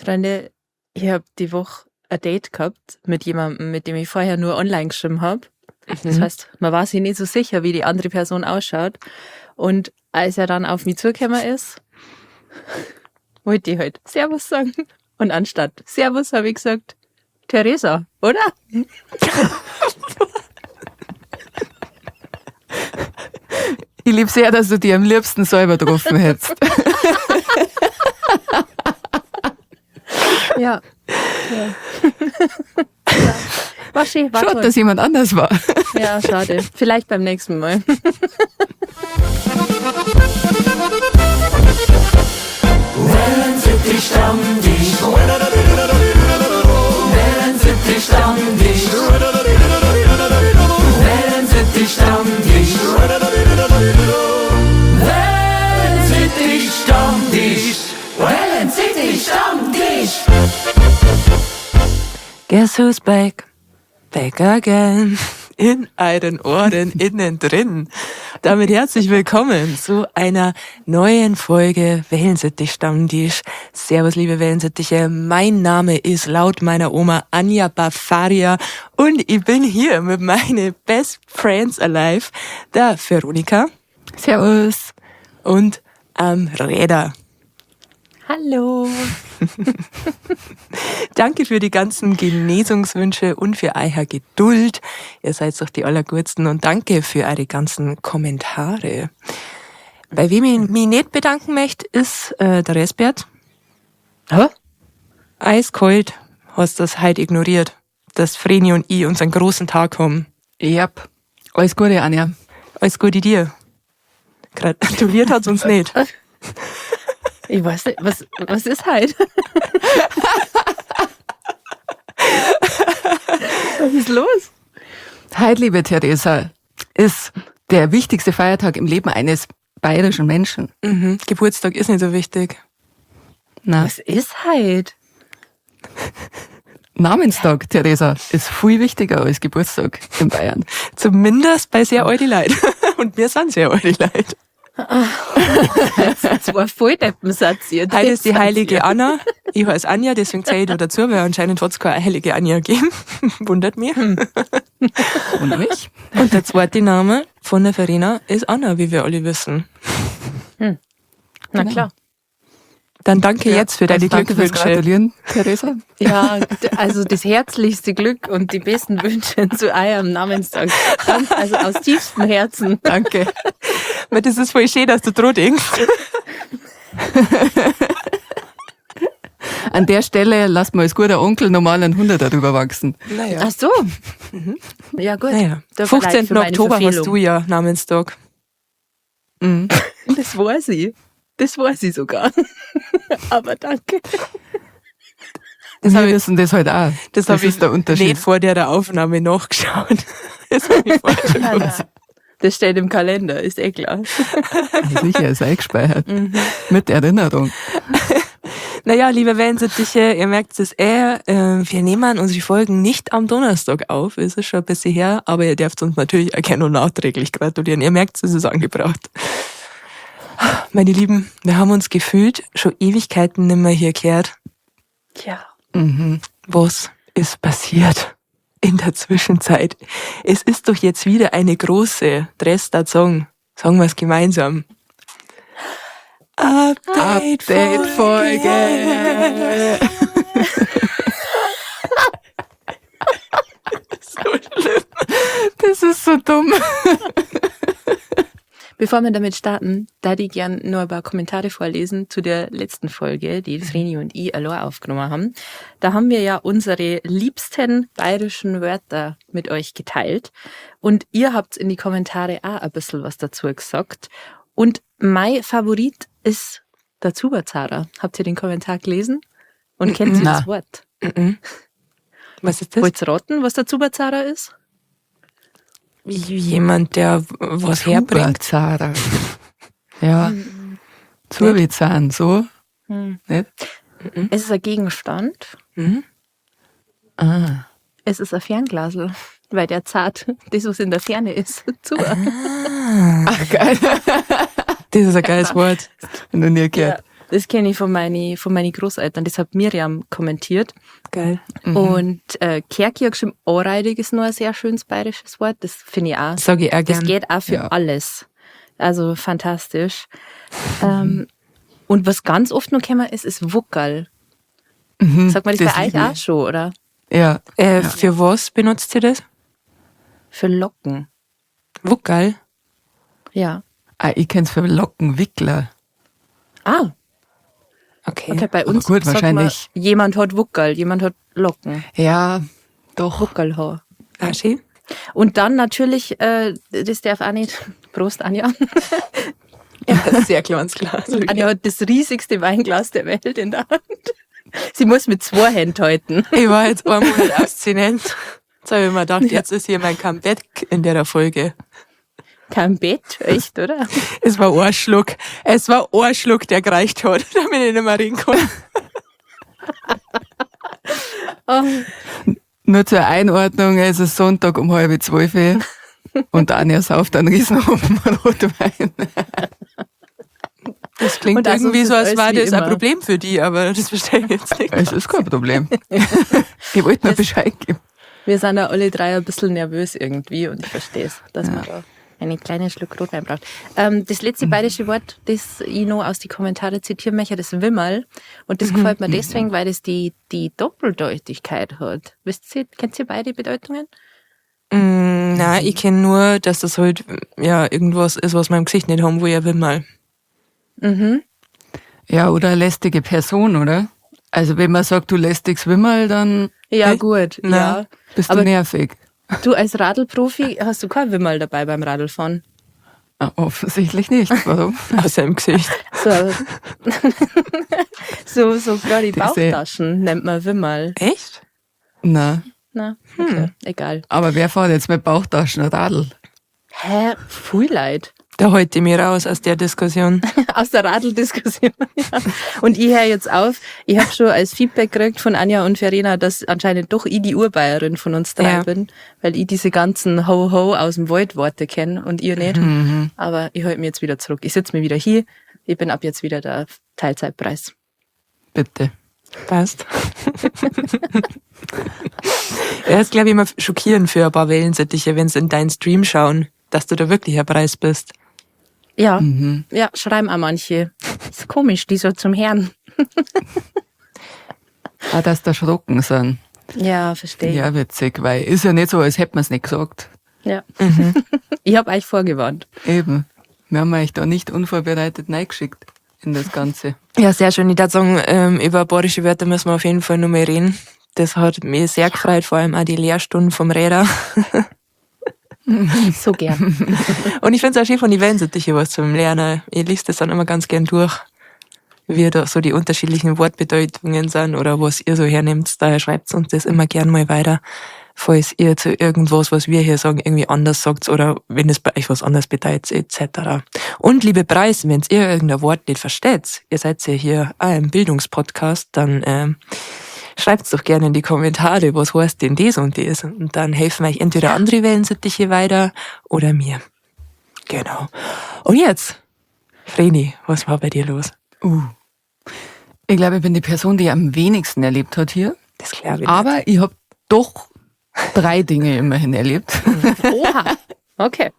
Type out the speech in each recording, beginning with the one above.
Freunde, ich habe die Woche ein Date gehabt mit jemandem, mit dem ich vorher nur online geschrieben habe. Das heißt, man war sich nicht so sicher, wie die andere Person ausschaut. Und als er dann auf mich zugekommen ist, wollte ich halt Servus sagen. Und anstatt Servus habe ich gesagt, Theresa, oder? Ich lieb sehr, dass du dich am liebsten selber getroffen hättest. Ja. Ja. Ja. War schön, war Schade, toll. dass jemand anders war. Ja, schade. Vielleicht beim nächsten Mal. Wellensittich Stammtisch. Wellensittich Stammtisch. Wellensittich Stammtisch. Wellensittich Stammtisch. Wellensittich Stammtisch. Guess who's back? Back again. In euren Ohren innen drin. Damit herzlich willkommen zu einer neuen Folge Wellensittich Stammtisch. Servus, liebe Wellensittiche. Mein Name ist laut meiner Oma Anja Bafaria und ich bin hier mit meinen Best Friends Alive, der Veronika. Servus. Und am Räder. Hallo. Danke für die ganzen Genesungswünsche und für eure Geduld. Ihr seid doch die Allergutsten und danke für eure ganzen Kommentare. Bei wem ich mich nicht bedanken möchte, ist der Resbert. Hä? Eiskalt hast das heute ignoriert, dass Vreni und ich unseren großen Tag haben. Yep. Alles Gute, Anja. Alles Gute dir. Gratuliert hat's uns nicht. Ich weiß nicht, was ist heute? Was ist los? Heute, liebe Theresa, ist der wichtigste Feiertag im Leben eines bayerischen Menschen. Mhm. Geburtstag ist nicht so wichtig. Na. Was ist heute? Namenstag, Theresa, ist viel wichtiger als Geburtstag in Bayern. Zumindest bei sehr alten Leuten. Und wir sind sehr alte Leute. Das war voll Deppensatz hier. Heute ist die heilige Anna. Ich heiße Anja, deswegen zähle ich da dazu, weil anscheinend hat's keine heilige Anja gegeben. Wundert mich. Und mich? Und der zweite Name von der Verena ist Anna, wie wir alle wissen. Na klar. Dann danke jetzt für deine Also danke fürs Glückwünsche. Gratulieren, Theresa. Ja, also das herzlichste Glück und die besten Wünsche zu eurem Namenstag. Ganz, also aus tiefstem Herzen. Danke. Weil das ist voll schön, dass du dran denkst. An der Stelle lasst mal als guter Onkel normal einen Hunderter drüber wachsen. Naja. Ach so. Ja, gut. Naja. Tut mir leid 15. für meine Oktober hast Verfehlung. du ja Namenstag. Mhm. Das weiß ich. Das weiß ich sogar. Aber danke. Das Wir hab ich, wissen das halt auch. das hab ich ist der Unterschied. nicht vor der Aufnahme nachgeschaut. Das hab ich vorher schon gewusst. Das steht im Kalender, ist eh klar. Ja, sicher, ist eingespeichert. Mit Erinnerung. Naja, liebe Wellensittiche, ihr merkt es eh, wir nehmen unsere Folgen nicht am Donnerstag auf, es ist schon ein bisschen her, aber ihr dürft uns natürlich auch gerne noch nachträglich gratulieren. Ihr merkt, es ist angebracht. Meine Lieben, wir haben uns gefühlt schon Ewigkeiten nimmer hier gehört. Tja. Mhm. Was ist passiert in der Zwischenzeit? Es ist doch jetzt wieder eine große Dresdner Song. Sagen wir es gemeinsam. Update-Folge. So schlimm. Das ist so dumm. Bevor wir damit starten, da ich gern nur ein paar Kommentare vorlesen zu der letzten Folge, die Vreni und ich allein aufgenommen haben. Da haben wir ja unsere liebsten bayerischen Wörter mit euch geteilt. Und ihr habt in die Kommentare auch ein bisschen was dazu gesagt. Und mein Favorit ist der Zuberzahrer. Habt ihr den Kommentar gelesen? Und kennt ihr Na. das Wort? Mhm. Was ist das? Wollt ihr raten, was der Zuberzahrer ist? Jemand, der was herbringt. Zara. Ja. Zubizahn, so. Nicht? Es ist ein Gegenstand. Mhm. Ah. Es ist ein Fernglasel, weil der zahlt das, was in der Ferne ist, zu. Ach, geil. Das ist ein geiles Wort. Noch nie gehört. Das kenne ich von meine Großeltern. Das hat Miriam kommentiert. Geil. Und Kerki hat geschrieben, anreidig ist noch ein sehr schönes bayerisches Wort. Das finde ich auch. Sag ich auch Das gern. geht auch für Ja. alles. Also fantastisch. Und was ganz oft noch gekommen ist, ist Wuckerl. Sagt man das das bei euch liebe auch ich. schon, oder? Ja. Für was benutzt ihr das? Für Locken. Wuckerl? Ja. Ah, ich kenn's für Lockenwickler. Ah, Okay. okay, bei Aber uns gut, sagt wahrscheinlich. man, jemand hat Wuckerl, jemand hat Locken. Ja, doch. Wuckerlhaar. Ah, schön. Und dann natürlich, das darf auch nicht, Prost, Anja. Ja, sehr kleines Glas. Anja hat das riesigste Weinglas der Welt in der Hand. Sie muss mit zwei Händen halten. Ich war jetzt einen Monat abstinent. Jetzt habe ich mir gedacht, jetzt ist hier mein Comeback in der Folge. Kein Bett, echt, oder? Es war ein Schluck. Es war ein Schluck, der gereicht hat, damit ich nicht mehr reden kann. Oh. Nur zur Einordnung, es ist Sonntag um 11:30 und Anja sauft einen Riesenhaufen Rotwein. Das klingt Und also irgendwie ist so, als alles war wie das ein immer. Problem für die, aber das verstehe ich jetzt nicht. Es ist kein Problem. Ich wollte nur Bescheid geben. Wir sind ja alle drei ein bisschen nervös irgendwie und ich verstehe es, dass man da einen kleinen Schluck Rotwein braucht. Das letzte bayerische Wort, das ich noch aus den Kommentaren zitieren möchte, das Wimmerl. Und das gefällt mir deswegen, weil das die Doppeldeutigkeit hat. Wisst ihr, kennt ihr beide Bedeutungen? Nein, ich kenne nur, dass das halt ja, irgendwas ist, was man im Gesicht nicht haben, wo ich will mal. Ja, oder eine lästige Person, oder? Also wenn man sagt, du lästiges Wimmerl, dann Ja, Echt? gut. Na. Ja. bist Aber du nervig. du als Radlprofi hast du kein Wimmerl dabei beim Radlfahren. Ah, offensichtlich nicht. Warum? Außer im Gesicht. So, so gerade Diese- Bauchtaschen nennt man Wimmerl. Echt? Na, Na, okay, egal. aber wer fährt jetzt mit Bauchtaschen Radl? Hä? Pfui Leid. Da halte ich mich raus aus der Diskussion. Aus der Radl-Diskussion. Ja. Und ich höre jetzt auf. Ich habe schon als Feedback gekriegt von Anja und Verena, dass anscheinend doch ich die Urbayerin von uns drei Ja. bin, weil ich diese ganzen Ho-Ho aus dem Wald-Worte kenne und ihr nicht. Aber ich halte mich jetzt wieder zurück. Ich sitze mir wieder hier. Ich bin ab jetzt wieder der Teilzeitpreis. Bitte. Passt. Ja, ist, glaube ich, immer schockierend für ein paar Wellensittiche, wenn sie in deinen Stream schauen, dass du da wirklich ein Preis bist. Ja, ja, schreiben auch manche. Ist komisch, die so zum Herrn. Ah, dass da erschrocken sind. Ja, verstehe. Ja, witzig, weil ist ja nicht so, als hätte man es nicht gesagt. Ja. Ich habe euch vorgewarnt. Eben. Wir haben euch da nicht unvorbereitet reingeschickt in das Ganze. Ja, sehr schön. Ich würde sagen, über bayerische Wörter müssen wir auf jeden Fall noch mehr reden. Das hat mich sehr gefreut, vor allem auch die Lehrstunden vom Räder. So gern. Und ich finde es auch schön von den Wellensittiche was zum Lernen. Ich lese das dann immer ganz gern durch, wie da so die unterschiedlichen Wortbedeutungen sind oder was ihr so hernehmt. Daher schreibt uns das immer gern mal weiter, falls ihr zu irgendwas, was wir hier sagen, irgendwie anders sagt oder wenn es bei euch was anderes bedeutet, et cetera. Und liebe Preisen, wenn ihr irgendein Wort nicht versteht, ihr seid ja hier auch im Bildungspodcast, dann schreibt's doch gerne in die Kommentare, was heißt denn das und das. Und dann helfen euch entweder andere Wellensittiche weiter oder mir. Genau. Und jetzt, Vreni, was war bei dir los? Ich glaube, ich bin die Person, die am wenigsten erlebt hat hier. Das glaube ich nicht. Aber ich hab doch 3 Dinge immerhin erlebt. Oha. Okay.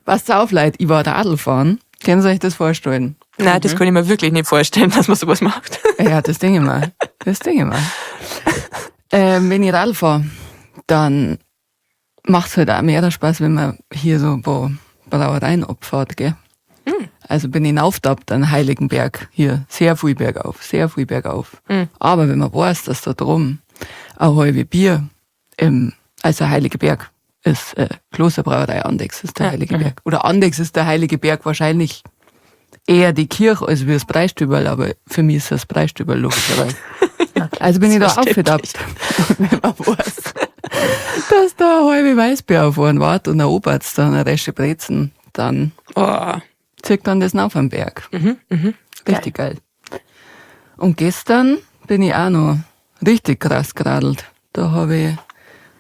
Passt auf, Leute, ich war Radl fahren. Können Sie euch das vorstellen? Nein, das kann ich mir wirklich nicht vorstellen, dass man sowas macht. Ja, das denke ich mal. Das denke ich mal. Wenn ich Radl fahre, dann macht's halt auch mehr Spaß, wenn man hier so ein paar Brauereien abfährt, gell? Also bin ich hinaufgetappt an Heiligenberg hier, sehr viel bergauf, sehr viel bergauf. Aber wenn man weiß, dass da drum ein halbe Bier im, also Heilige Berg ist, Klosterbrauerei Andechs ist der Heilige Berg. Oder Andechs ist der Heilige Berg wahrscheinlich eher die Kirche als wie das Preisstüberl, aber für mich ist das Preisstüberl logischerweise. Also bin ich da Verständlich. aufgetappt. Wenn man weiß, dass da eine halbe Weißbier auf einen wart und ein Oberst, dann eine Resche Brezen, dann zieht dann das auf am Berg. Richtig geil. Und gestern bin ich auch noch richtig krass geradelt. Da habe ich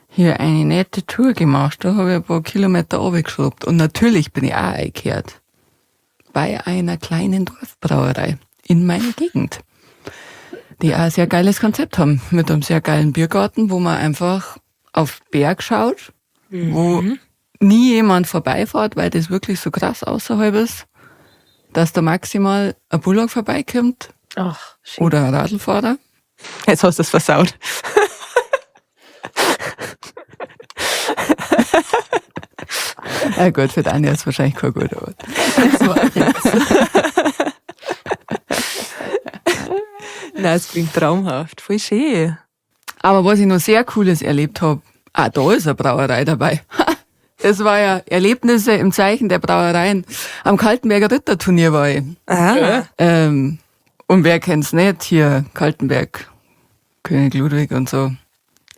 hier eine nette Tour gemacht. Da habe ich ein paar Kilometer runtergeschraubt. Und natürlich bin ich auch eingekehrt. Bei einer kleinen Dorfbrauerei. in meiner Gegend. Die auch ein sehr geiles Konzept haben, mit einem sehr geilen Biergarten, wo man einfach auf Berg schaut, wo nie jemand vorbeifährt, weil das wirklich so krass außerhalb ist, dass da maximal ein Bullock vorbeikommt Ach, schön. oder ein Radlfahrer. Jetzt hast du es versaut. Ja gut, für Daniel ist wahrscheinlich kein guter Ort. Nein, es klingt traumhaft. Voll schön. Aber was ich noch sehr Cooles erlebt hab, da ist eine Brauerei dabei. Das war ja Erlebnisse im Zeichen der Brauereien. Am Kaltenberger Ritterturnier war ich. Ah. Und wer kennt's nicht? Hier Kaltenberg, König Ludwig und so.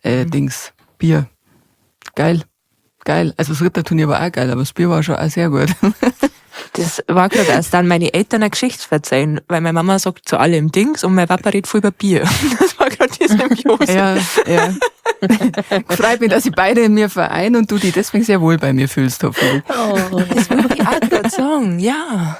Dings, Bier. Geil. Geil. Also das Ritterturnier war auch geil, aber das Bier war schon auch sehr gut. Das war gerade erst dann meine Eltern eine Geschichte verzeihen, weil meine Mama sagt zu allem Dings und mein Papa redet voll über Bier. Das war gerade die Symbiose. Ja, ja. Freut mich, dass ich beide in mir vereine und du dich deswegen sehr wohl bei mir fühlst, hoffentlich. Oh. Das wollte ich auch gerade sagen, ja.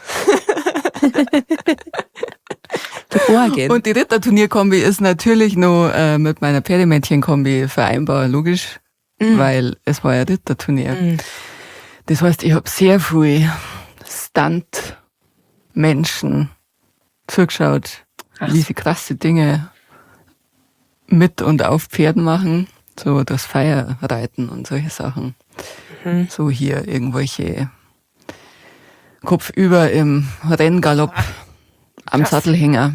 Geborgen. Und die Ritterturnier-Kombi ist natürlich noch mit meiner Pferdemädchen-Kombi vereinbar, logisch, weil es war ja Ritterturnier. Das heißt, ich hab sehr viel Stunt-Menschen zugeschaut, wie sie krasse Dinge mit und auf Pferden machen, so das Feierreiten und solche Sachen. So hier irgendwelche Kopfüber im Renngalopp am Sattelhänger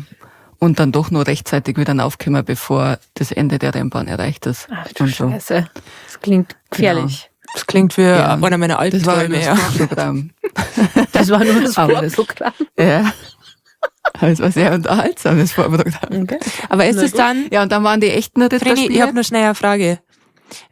und dann doch noch rechtzeitig wieder aufkommen, bevor das Ende der Rennbahn erreicht ist. Ach du Und so. Scheiße. Das klingt gefährlich. Das klingt wie Ja. einer meiner Das war Albträume. das Ja. Vorprogramm. Das war nur das Aber das- Vorprogramm. Ja. Aber es war sehr unterhaltsames Vorprogramm. Okay. Aber ist Na es gut. dann, Ja, und dann waren die echten Vreni, ich Ritterspiele. hab noch schnell eine Frage.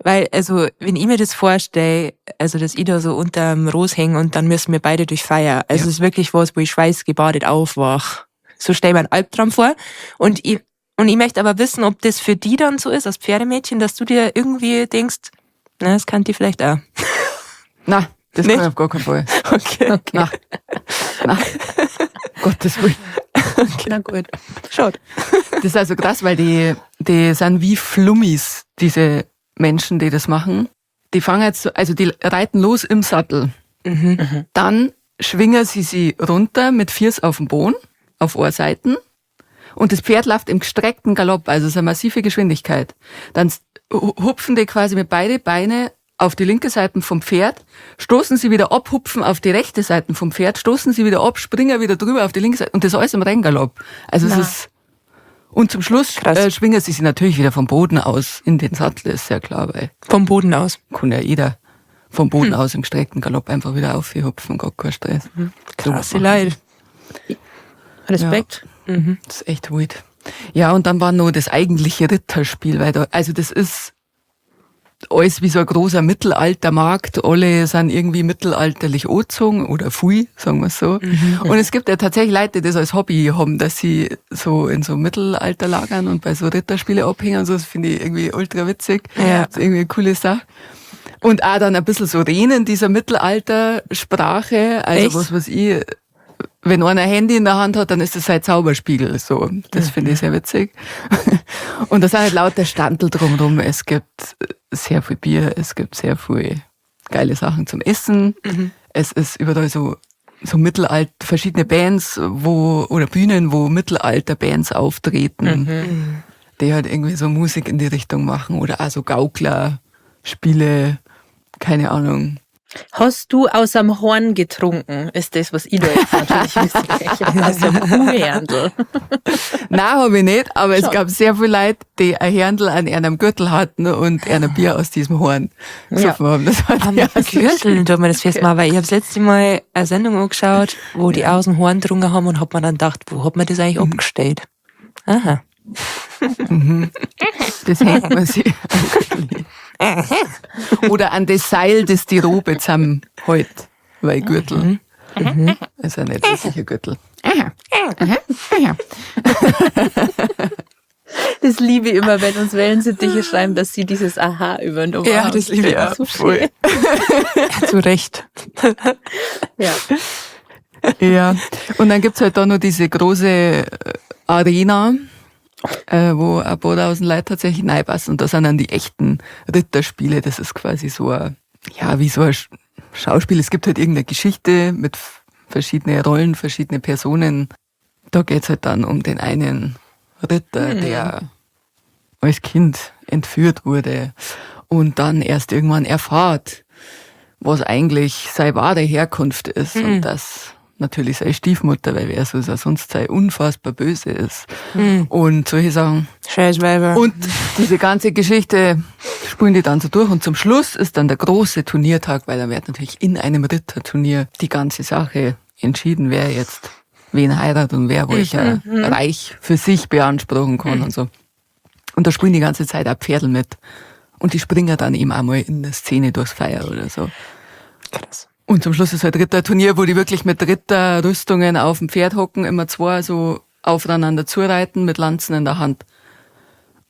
Weil, also, wenn ich mir das vorstelle, also, dass ich da so unterm Ros hänge und dann müssen wir beide durch Feier. Also, es ist wirklich was, wo ich schweißgebadet aufwach. So stell ich mir einen Albtraum vor. Und ich möchte aber wissen, ob das für die dann so ist, als Pferdemädchen, dass du dir irgendwie denkst, na, das kann die vielleicht auch. Na, das Nicht? kann ich auf gar keinen Fall. Okay. Na, na, Gottes Willen. Na gut. Schaut. Das ist also krass, weil die sind wie Flummis, diese Menschen, die das machen. Die fangen jetzt, so, also die reiten los im Sattel. Dann schwingen sie sie runter mit Viers auf dem Boden, auf Ohrseiten. Und das Pferd läuft im gestreckten Galopp, also es ist eine massive Geschwindigkeit. Dann hupfen die quasi mit beide Beine auf die linke Seite vom Pferd, stoßen sie wieder ab, hupfen auf die rechte Seite vom Pferd, stoßen sie wieder ab, springen wieder drüber auf die linke Seite und das alles im Renngalopp. Also es Na. ist, und zum Schluss, Krass. schwingen sie sich natürlich wieder vom Boden aus in den Sattel, ist ja klar, weil Vom Boden aus. kann ja jeder vom Boden aus im gestreckten Galopp einfach wieder aufhupfen, gar kein Stress. So Krasse was machen. Leute. Respekt. Ja. Das ist echt wild. Ja, und dann war noch das eigentliche Ritterspiel, weil da, also das ist alles wie so ein großer Mittelaltermarkt, alle sind irgendwie mittelalterlich angezogen oder fui, sagen wir so. Und es gibt ja tatsächlich Leute, die das als Hobby haben, dass sie so in so Mittelalterlagern und bei so Ritterspiele abhängen und so, das finde ich irgendwie ultra witzig. Ja. Das ist irgendwie eine coole Sache. Und auch dann ein bisschen so reden in dieser Mittelaltersprache, also Echt? was weiß ich, wenn einer ein Handy in der Hand hat, dann ist das sein Zauberspiegel. So, das finde ich sehr witzig. Und da sind halt lauter Standel drumherum. Es gibt sehr viel Bier, es gibt sehr viel geile Sachen zum Essen. Es ist überall so Mittelalt, verschiedene Bands, wo, oder Bühnen, wo Mittelalter-Bands auftreten, die halt irgendwie so Musik in die Richtung machen oder auch so Gaukler, Spiele, keine Ahnung. Hast du aus einem Horn getrunken? Ist das, was ich da jetzt natürlich wissen möchte. Aus einem Kuhhörndl. Nein, hab ich nicht, aber es gab sehr viele Leute, die ein Hörndl an ihrem Gürtel hatten und ein Bier aus diesem Horn gesoffen haben. Das war Am die Gürtel tut mir das festmachen, weil ich hab das letzte Mal eine Sendung angeschaut, wo die aus dem Horn getrunken haben und hab mir dann gedacht, wo hat man das eigentlich abgestellt? Aha. Das hängt man sich am Gürtel. Oder an das Seil, das die Robe zusammenhält, weil Gürtel. Ist ja nicht so sicher Gürtel. Aha. Aha. Aha. Das liebe ich immer, wenn uns Wellensittiche schreiben, dass sie dieses Aha übernommen Ja, haben. das liebe ich Ja, So voll. schön. Ja, zu Recht. Ja. Ja. Und dann gibt's halt da noch diese große Arena, wo ein paar tausend Leute tatsächlich reinpassen. Und da sind dann die echten Ritterspiele. Das ist quasi so ein, ja, wie so ein Schauspiel. Es gibt halt irgendeine Geschichte mit verschiedenen Rollen, verschiedene Personen. Da geht's halt dann um den einen Ritter, der als Kind entführt wurde und dann erst irgendwann erfahrt, was eigentlich seine wahre Herkunft ist und dass natürlich seine Stiefmutter, weil wer so sonst sei, unfassbar böse ist. Und solche Sachen. Scheiß Weiber. Und diese ganze Geschichte spulen die dann so durch und zum Schluss ist dann der große Turniertag, weil dann wird natürlich in einem Ritterturnier die ganze Sache entschieden, wer jetzt wen heiratet und wer welcher Reich für sich beanspruchen kann und so. Und da spielen die ganze Zeit auch Pferdl mit. Und die springen dann eben auch mal in der Szene durchs Feuer oder so. Krass. Und zum Schluss ist halt Ritterturnier, wo die wirklich mit Ritterrüstungen auf dem Pferd hocken, immer zwei so aufeinander zureiten mit Lanzen in der Hand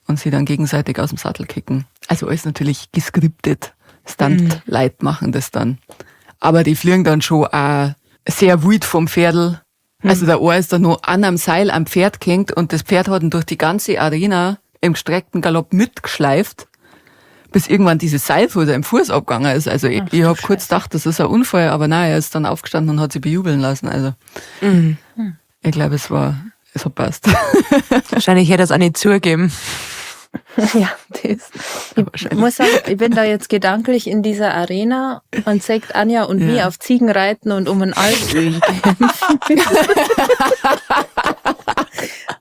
und sie dann gegenseitig aus dem Sattel kicken. Also alles natürlich geskriptet. Stunt-Leute machen das dann. Aber die fliegen dann schon auch sehr wild vom Pferdl. Also der Ohr ist dann noch an einem Seil am Pferd gehängt und das Pferd hat ihn durch die ganze Arena im gestreckten Galopp mitgeschleift, bis irgendwann dieses Seil vor seinem Fuß abgegangen ist. Also ich hab kurz gedacht, das ist ein Unfall, aber nein, er ist dann aufgestanden und hat sich bejubeln lassen. Also ich glaube, es hat passt. Wahrscheinlich hätte er es auch nicht zugegeben. Ja, das. Ich muss sagen, ich bin da jetzt gedanklich in dieser Arena und zeigt Anja und mir auf Ziegen reiten und um ein Altöl kämpfen.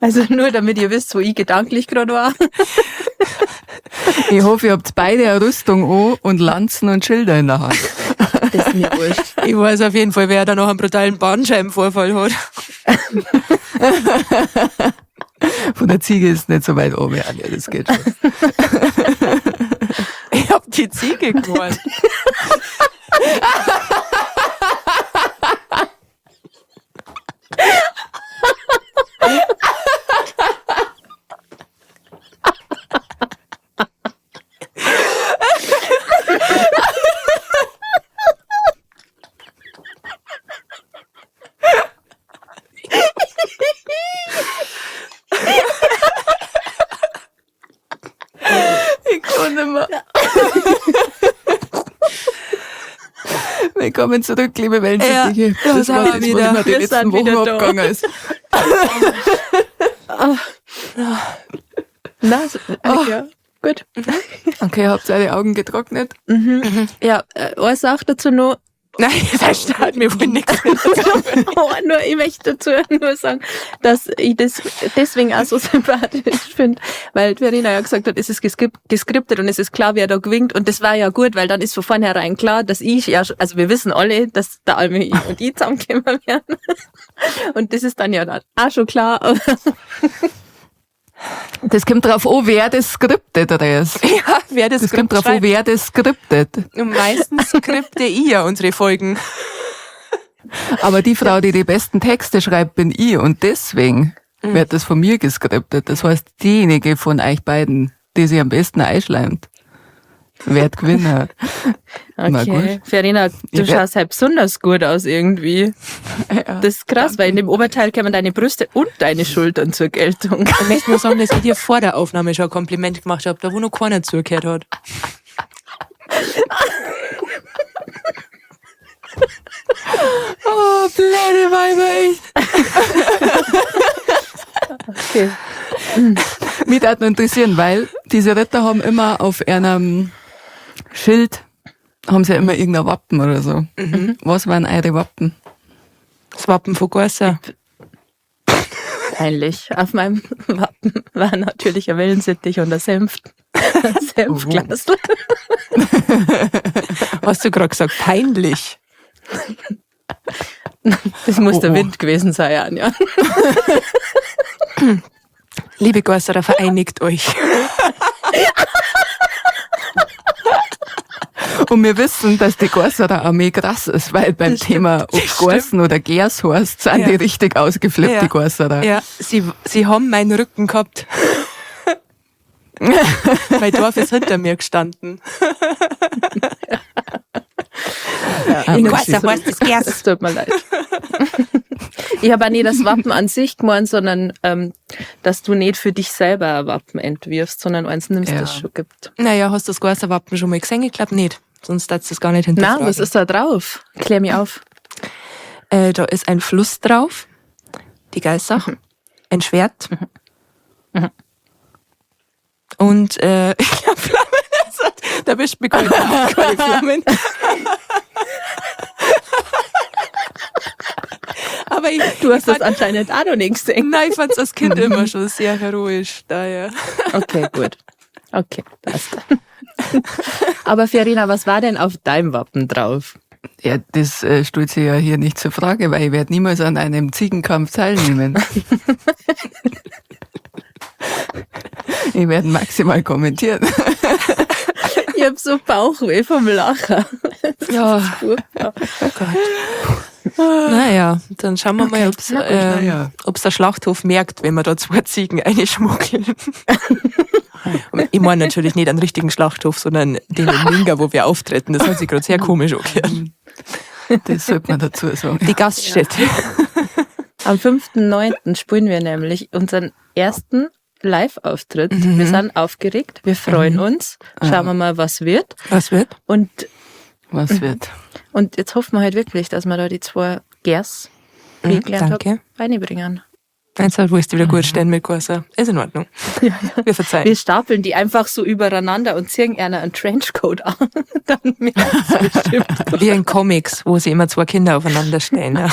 Also nur, damit ihr wisst, wo ich gedanklich gerade war. Ich hoffe, ihr habt beide eine Rüstung an und Lanzen und Schilder in der Hand. Das ist mir wurscht. Ich weiß auf jeden Fall, wer da noch einen brutalen Bandscheibenvorfall hat. Von der Ziege ist nicht so weit oben, Anja, das geht schon. Ich hab die Ziege gemeint. Ich kann nicht mehr. Willkommen zurück, liebe Wellensittiche. Ja, das da war sind das, wir was wieder. mir die Wir letzten sind Wochen wieder da. abgegangen ist. Na, so, ja, gut. Okay, habt ihr eure Augen getrocknet? Ja, eine Sache dazu noch. Nein, das steht mir wohl nichts mehr. Oh, nur, ich möchte dazu nur sagen, dass ich das deswegen auch so sympathisch finde, weil Verena ja gesagt hat, es ist geskriptet und es ist klar, wer da gewinnt. Und das war ja gut, weil dann ist von vornherein klar, dass ich ja, also wir wissen alle, dass der Almi und ich zusammenkommen werden. Und das ist dann ja dann auch schon klar. Das kommt drauf an, wer das skriptet, oder ist. Ja, wer das Das kommt Skript drauf an, schreibt. wer das skriptet. Und meistens skripte ich ja unsere Folgen. Aber die Frau, die die besten Texte schreibt, bin ich. Und deswegen wird das von mir geskriptet. Das heißt, diejenige von euch beiden, die sich am besten einschleimt, wird gewinnen. Na Okay. gut. Verena, du Ich werd- schaust halt besonders gut aus irgendwie. Ja. Das ist krass, weil in dem Oberteil kämen deine Brüste und deine Schultern zur Geltung. Ich möchte nur sagen, dass ich dir vor der Aufnahme schon ein Kompliment gemacht habe, da wo noch keiner zugehört hat. Oh, blöde Weiber, echt. Okay. Mich würde noch interessieren, weil diese Ritter haben immer auf einem Schild, haben sie ja immer irgendein Wappen oder so. Was waren eure Wappen? Das Wappen von Gorsa. Peinlich. Auf meinem Wappen war natürlich ein Wellensittich und ein Senf. Ein Senfglas. Hast du gerade gesagt, peinlich? Das muss Oh, der oh. Wind gewesen sein, Anja. Liebe Gorserer, vereinigt euch. Und wir wissen, dass die Gorserer Armee krass ist, weil beim Thema, ob Gorsen oder Gers heißt, sind Ja. die richtig ausgeflippt, Ja. die Gorserer. Ja, sie haben meinen Rücken gehabt. Mein Dorf ist hinter mir gestanden. Ah, In das Gorser ist- heißt es Gers. Es tut mir leid. Ich habe auch nicht das Wappen an sich gemeint, sondern dass du nicht für dich selber ein Wappen entwirfst, sondern eins nimmst, Ja. das es schon gibt. Naja, hast du das Geißer Wappen schon mal gesehen? Ich glaube nicht. Sonst darfst du das gar nicht Na, hinterfragen. was ist da drauf? Klär mich auf. Da ist ein Fluss drauf, die Geißach, ein Schwert und ich glaube Flammen. Da bist du bekommen. Keine Flammen. Aber ich, Du hast das anscheinend auch noch nicht gesehen. nein, ich fand es als Kind immer schon sehr heroisch. Daher. Okay, gut. Okay, passt. Aber Verena, was war denn auf deinem Wappen drauf? Ja, das stellt sich ja hier nicht zur Frage, weil ich werde niemals an einem Ziegenkampf teilnehmen. Ich werde maximal kommentieren. Ich hab so Bauchweh vom Lachen. Ja, Furchtbar. Naja, dann schauen wir mal, ob's, na gut, naja. ob's der Schlachthof merkt, wenn wir da zwei Ziegen einschmuggeln. Und ich meine natürlich nicht einen richtigen Schlachthof, sondern den in Minga, wo wir auftreten. Das hat sich gerade sehr komisch angehört. das sollte man dazu sagen. Die Gaststätte. Am 5.9. spielen wir nämlich unseren ersten Live-Auftritt. Wir sind aufgeregt, wir freuen uns. Schauen wir mal, was wird. Was wird? Und, Was wird? und jetzt hoffen wir halt wirklich, dass wir da die zwei Gers, die ich gelernt hab, danke. reinbringen. Jetzt willst du wieder gut stehen mit Kurse. Ist in Ordnung. Wir verzeihen. Wir stapeln die einfach so übereinander und ziehen einer einen Trenchcoat an. Dann merkt's bestimmt. Wie in Comics, wo sie immer zwei Kinder aufeinander stehen. Ja.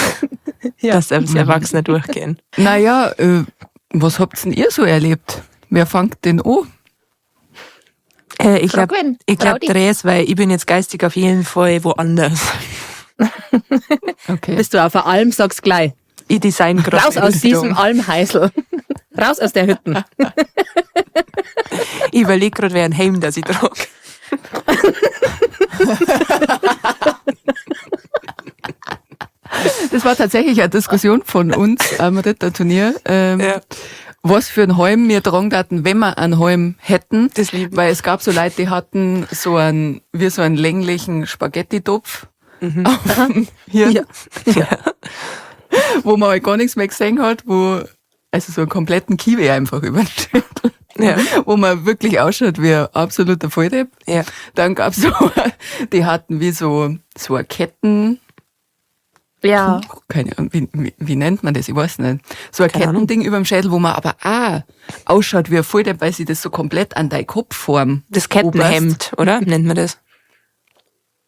Ja. Dass selbst Erwachsene durchgehen. Naja, was habt denn ihr so erlebt? Wer fängt denn an? Ich glaube, Frag wen. ich glaub, Trau dich. Dres, weil ich bin jetzt geistig auf jeden Fall woanders. Okay. Bist du auf der Alm, sag's gleich. Ich design gerade. Raus aus diesem Almhäusl. Raus aus der Hütten. Ich überlege gerade, wer ein Helm, das ich trage. Das war tatsächlich eine Diskussion von uns am Ritterturnier. Ja. Was für einen Helm wir tragen hatten, wenn wir einen Helm hätten. Das lieb ich. Weil es gab so Leute, die hatten so einen, wie so einen länglichen Spaghetti-Topf. Auf dem Hirn, Ja. wo man halt gar nichts mehr gesehen hat, wo, also so einen kompletten Kiwi einfach über den Schädel. Ja. Wo man wirklich ausschaut wie ein absoluter Volldepp. Ja. Dann gab's so, die hatten wie so, so eine Ketten, Ja. keine Ahnung, wie nennt man das? Ich weiß nicht. So ein Keine Ahnung. Kettending über dem Schädel, wo man aber auch ausschaut wie ein Volldepp, weil sie das so komplett an deine Kopfform Das Kettenhemd, oder? Nennt man das?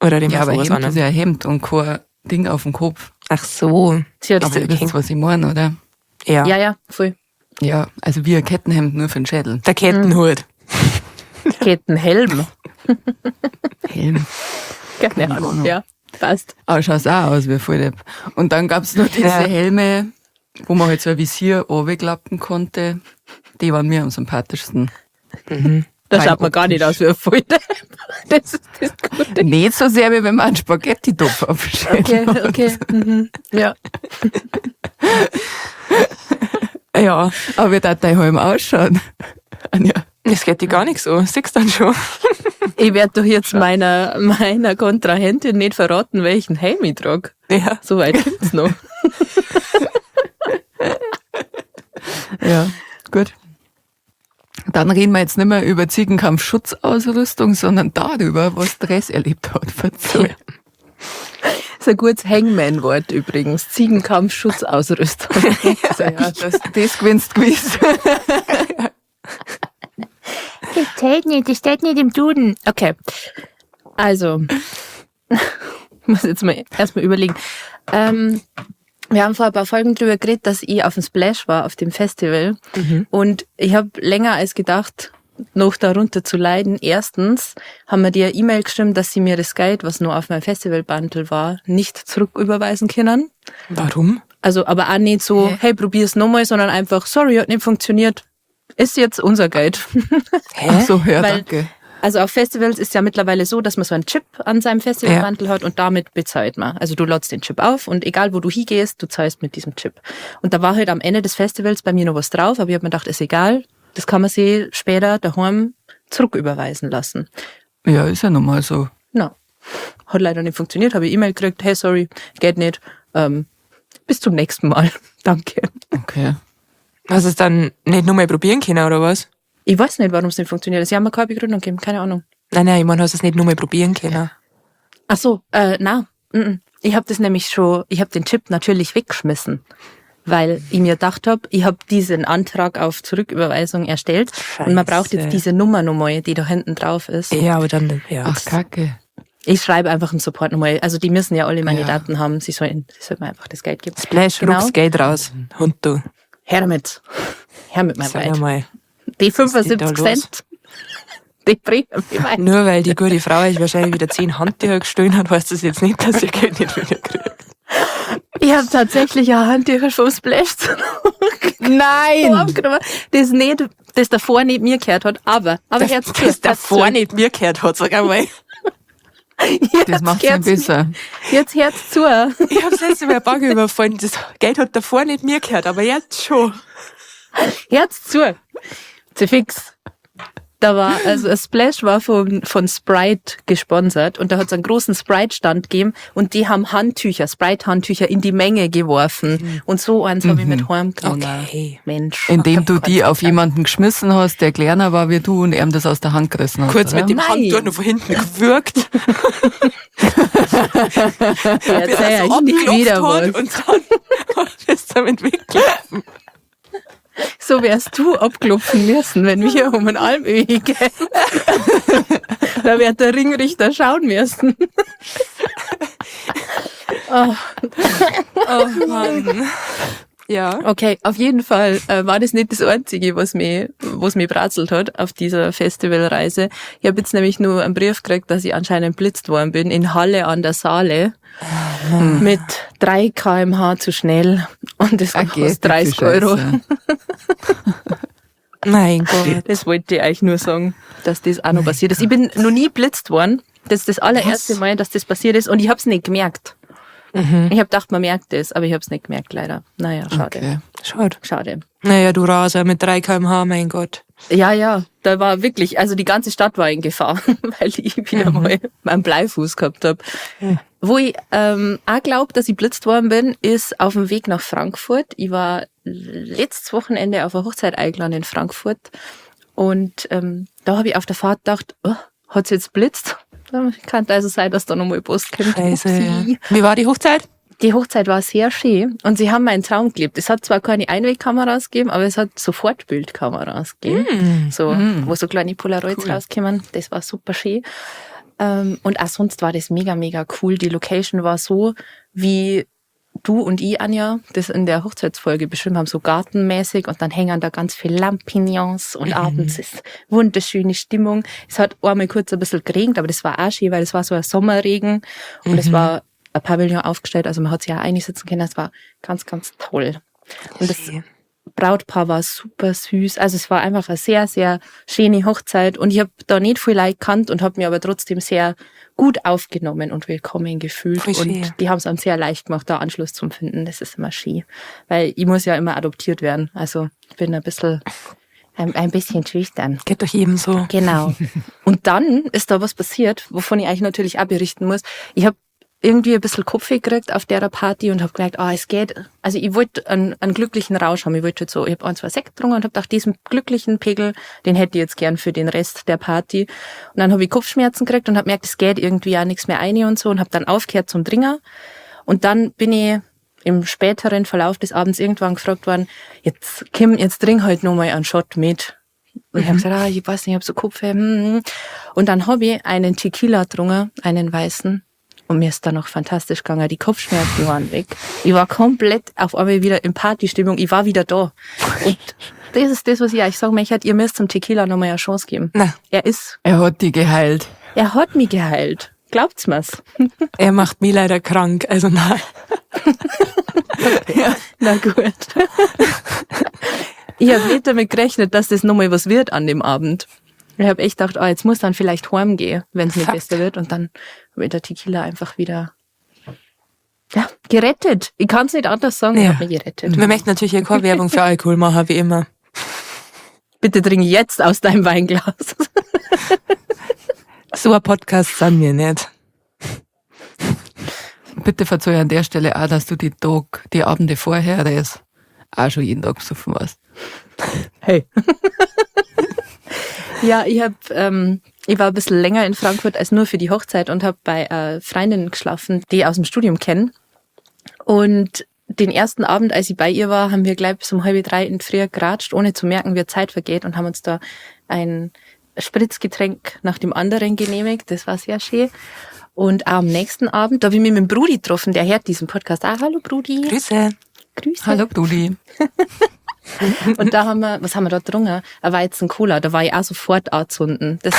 Oder dem Ja, aber sowas Hemd anderes? ist ja ein Hemd und kein Ding auf dem Kopf. Ach so. Sie hat Aber ihr wisst, was ich meine, oder? Ja. Ja, ja, voll. Ja, also wie ein Kettenhemd nur für den Schädel. Der Kettenhut. Kettenhelm. Helm. Keine Ahnung. Ja, passt. Aber schaut auch aus wie ein Volldepp. Und dann gab's noch diese Ja. Helme, wo man halt so ein Visier runterklappen konnte. Die waren mir am sympathischsten. Da Rein schaut man gar nicht aus wie ein Volldepp. Das ist das Gute. Nicht so sehr, wie wenn man einen Spaghetti-Topf auf dem Schädel Okay, okay. Mhm. Ja. Ja. Aber wie darf dein Helm ausschauen? Anja. Das geht dir gar nicht so. Siehst dann schon. Ich werde doch jetzt meiner Kontrahentin nicht verraten, welchen Helm ich trage. Ja. So weit kommt's noch. Ja, gut. Dann reden wir jetzt nicht mehr über Ziegenkampf-Schutzausrüstung, sondern darüber, was Dress erlebt hat. Verzeih. Das ist ein gutes Hangman-Wort übrigens. Ziegenkampf-Schutzausrüstung. Ja, das gewinnst gewiss. Das steht nicht, das steht nicht im Duden. Okay. Also, ich muss jetzt mal erstmal überlegen. Wir haben vor ein paar Folgen drüber geredet, dass ich auf dem Splash war, auf dem Festival. Und ich habe länger als gedacht, noch darunter zu leiden. Erstens haben wir dir eine E-Mail geschrieben, dass sie mir das Geld, was nur auf meinem Festival-Bundle war, nicht zurücküberweisen können. Warum? Also, aber auch nicht so, hey, probier's nochmal, sondern einfach, sorry, hat nicht funktioniert. Ist jetzt unser Geld. Hä? Ach so, ja, Weil- danke. Also auf Festivals ist ja mittlerweile so, dass man so einen Chip an seinem Festivalmantel hat und damit bezahlt man. Also du ladst den Chip auf und egal wo du hingehst, du zahlst mit diesem Chip. Und da war halt am Ende des Festivals bei mir noch was drauf, aber ich hab mir gedacht, ist egal, das kann man sich später daheim zurücküberweisen lassen. Ja, ist ja nun mal so. Na, hat leider nicht funktioniert, habe ich E-Mail gekriegt, hey, sorry, geht nicht. Bis zum nächsten Mal. Danke. Okay. Hast du es dann nicht nochmal probieren können, oder was? Ich weiß nicht, warum es nicht funktioniert. Sie haben mir keine Begründung gegeben, keine Ahnung. Nein, nein, ich meine, hast du es nicht nochmal probieren können? Ach so, na, Ich habe das nämlich schon, ich habe den Chip natürlich weggeschmissen, weil ich mir gedacht hab, ich hab diesen Antrag auf Zurücküberweisung erstellt und man braucht jetzt Scheiße. diese Nummer nochmal, die da hinten drauf ist. Ja, aber dann, ja. Ach, Kacke. Ich schreibe einfach im Support nochmal. Also die müssen ja alle meine Ja. Daten haben. Sie sollen mir einfach das Geld geben. Splash, Genau. ruck's Geld raus. Hund, du. Her damit. Her mit meinem Sag Geld. mal. Die ist denn da 75 los? Cent. Die bringen mich weit. Nur weil die gute Frau euch wahrscheinlich wieder 10 Handtücher gestohlen hat, heißt das jetzt nicht, dass ihr Geld nicht wieder kriegt. Ich habe tatsächlich ein Handtücher vom Splash Nein! aufgenommen, das nicht, das davor nicht mir gehört hat, aber jetzt Das davor nicht mir gehört hat, sag einmal. Das macht's nicht besser. Jetzt hört's zu. Ich hab's letztes Mal eine Bank überfallen. Das Geld hat davor nicht mir gehört, aber jetzt schon. Hört's zu. Zu fix. Da war, also ein Splash war von Sprite gesponsert und da hat's einen großen Sprite-Stand gegeben und die haben Handtücher, Sprite-Handtücher in die Menge geworfen. Und so eins hab ich mit heimgenommen. Okay. Mensch. Indem du die auf jemanden geschmissen hast, der kleiner war wie du und ihm das aus der Hand gerissen hast. Kurz oder? mit dem Nein. Handtuch noch von hinten gewürgt. Ja, bis erzähl er so ich nie abgeklopft wieder hat was. und dann ist damit weggelaufen. So wärst du abklopfen müssen, wenn wir um den Almöhi gehen. Da wird der Ringrichter schauen müssen. Oh Mann. Ja. Okay, auf jeden Fall war das nicht das Einzige, was mich bratzelt hat auf dieser Festivalreise. Ich hab jetzt nämlich nur einen Brief gekriegt, dass ich anscheinend blitzt worden bin in Halle an der Saale mit 3 Kilometer pro Stunde zu schnell und das Okay, kostet 30 Euro. Scheiße. Mein Gott. Das wollte ich euch nur sagen, dass das auch noch passiert ist. Ich bin noch nie blitzt worden. Das ist das allererste Was? Mal, dass das passiert ist und ich hab's nicht gemerkt. Ich hab gedacht, man merkt es, aber ich hab's nicht gemerkt, leider. Naja, schade. Okay. Schade. Schade. Naja, du Raser mit 3 km/h, mein Gott. Ja, ja, da war wirklich, also die ganze Stadt war in Gefahr, weil ich wieder mal meinen Bleifuß gehabt hab. Wo ich auch glaub, dass ich blitzt worden bin, ist auf dem Weg nach Frankfurt. Ich war letztes Wochenende auf einer Hochzeit eingeladen in Frankfurt und da hab ich auf der Fahrt gedacht, oh, hat's jetzt blitzt? Kann also sein, dass da nochmal Post kommt. Scheiße. Upsi. Wie war die Hochzeit? Die Hochzeit war sehr schön und sie haben meinen Traum gelebt. Es hat zwar keine Einwegkameras gegeben, aber es hat Sofortbildkameras gegeben. So, wo so kleine Polaroids rauskommen. Das war super schön. Und auch sonst war das mega, mega cool. Die Location war so, wie du und ich, Anja, das in der Hochzeitsfolge beschrieben haben, so gartenmäßig und dann hängen da ganz viele Lampignons und abends ist wunderschöne Stimmung. Es hat einmal kurz ein bisschen geregnet, aber das war auch schön, weil es war so ein Sommerregen und es war ein Pavillon aufgestellt, also man hat sich auch einsitzen können. Es war ganz, ganz toll. Und das Schön. Brautpaar war super süß. Also es war einfach eine sehr, sehr schöne Hochzeit und ich hab da nicht viel Leute gekannt und hab mir aber trotzdem sehr gut aufgenommen und willkommen gefühlt. Voll schön. Und die haben's einem sehr leicht gemacht, da Anschluss zu finden. Das ist immer schön, weil ich muss ja immer adoptiert werden. Also ich bin ein bisschen schüchtern. Geht doch jedem so. Genau. Und dann ist da was passiert, wovon ich eigentlich natürlich auch berichten muss. Ich hab irgendwie ein bisschen Kopfweh gekriegt auf der Party und hab gemerkt, es geht. Also ich wollte einen glücklichen Rausch haben. Ich wollte halt so, ich hab 1, 2 Sekt getrunken und hab gedacht, diesen glücklichen Pegel, den hätte ich jetzt gern für den Rest der Party. Und dann hab ich Kopfschmerzen gekriegt und hab gemerkt, es geht irgendwie auch nichts mehr rein und so und hab dann aufgehört zum Trinken. Und dann bin ich im späteren Verlauf des Abends irgendwann gefragt worden, jetzt Kim, jetzt trink halt noch mal einen Shot mit. Und ich hab gesagt, ich weiß nicht, ich hab so Kopfweh. Und dann hab ich einen Tequila getrunken, einen weißen. Und mir ist dann noch fantastisch gegangen. Die Kopfschmerzen waren weg. Ich war komplett auf einmal wieder in Partystimmung. Ich war wieder da. Und das ist das, was ich euch sagen möchte. Ihr müsst zum Tequila nochmal eine Chance geben. Na. Er ist, Er hat die geheilt. Er hat mich geheilt. Glaubt's mir's? Er macht mich leider krank. Also nein. Okay. Ja. Na gut. Ich hab nicht damit gerechnet, dass das nochmal was wird an dem Abend. Ich hab echt gedacht, jetzt muss dann vielleicht heimgehen, wenn's nicht Fuck. besser wird. Und dann hab ich der Tequila einfach wieder, ja, gerettet. Ich kann's nicht anders sagen, ich Ja. hab mich gerettet. Wir möchten natürlich hier keine Werbung für Alkohol machen, wie immer. Bitte trink jetzt aus deinem Weinglas. So ein Podcast sind wir nicht. Bitte verzeih an der Stelle auch, dass du die Tag, die Abende vorher das auch schon jeden Tag besoffen warst. Hey. Ja, ich hab, ich war ein bisschen länger in Frankfurt als nur für die Hochzeit und hab bei Freundinnen geschlafen, die ich aus dem Studium kenne. Und den ersten Abend, als ich bei ihr war, haben wir gleich bis um 2:30 in der Früh geratscht, ohne zu merken, wie Zeit vergeht, und haben uns da ein Spritzgetränk nach dem anderen genehmigt. Das war sehr schön. Und am nächsten Abend, da habe ich mich mit dem Brudi getroffen, der hört diesen Podcast. Ah, hallo Brudi. Grüße. Grüße. Hallo Brudi. Und da haben wir, was haben wir da getrunken? Ein Weizen-Cola, da war ich auch sofort anzünden. Das,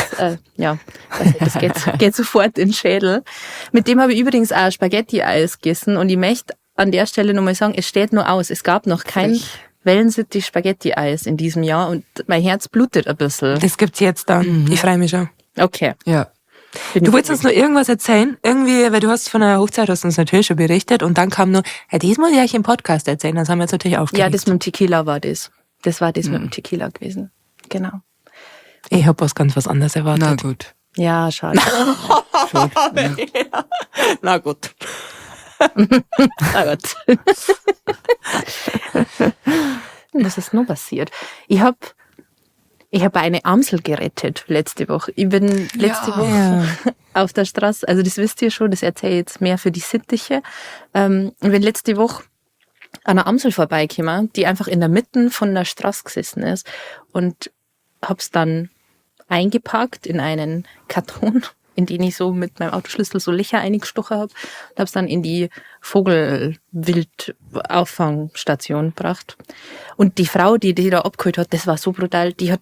ja, das geht sofort in den Schädel. Mit dem habe ich übrigens auch Spaghetti-Eis gegessen und ich möchte an der Stelle nochmal sagen, es steht nur aus. Es gab noch kein Wellensittich Spaghetti-Eis in diesem Jahr und mein Herz blutet ein bisschen. Das gibt's jetzt dann. Mhm. Ich freue mich schon. Okay. Ja. Du wolltest uns noch irgendwas erzählen? Irgendwie, weil du hast von der Hochzeit, hast uns natürlich schon berichtet und dann kam nur, ja, das muss ich euch im Podcast erzählen, das haben wir jetzt natürlich aufgeregt. Ja, das mit dem Tequila war das. Das war das mit dem Tequila gewesen. Genau. Ich hab was ganz was anderes erwartet. Na gut. Ja, schade. Schade. Ja. Na gut. Na gut. Was ist noch passiert? Ich hab eine Amsel gerettet letzte Woche. Ich bin letzte Woche auf der Straße, also das wisst ihr schon, das erzähle ich jetzt mehr für die Sittiche. Ich bin letzte Woche an einer Amsel vorbeigekommen, die einfach in der Mitte von der Straße gesessen ist, und hab's dann eingepackt in einen Karton, in den ich so mit meinem Autoschlüssel so Löcher eingestochen hab, und hab's dann in die Vogelwildauffangstation gebracht. Und die Frau, die die da abgeholt hat, das war so brutal, ich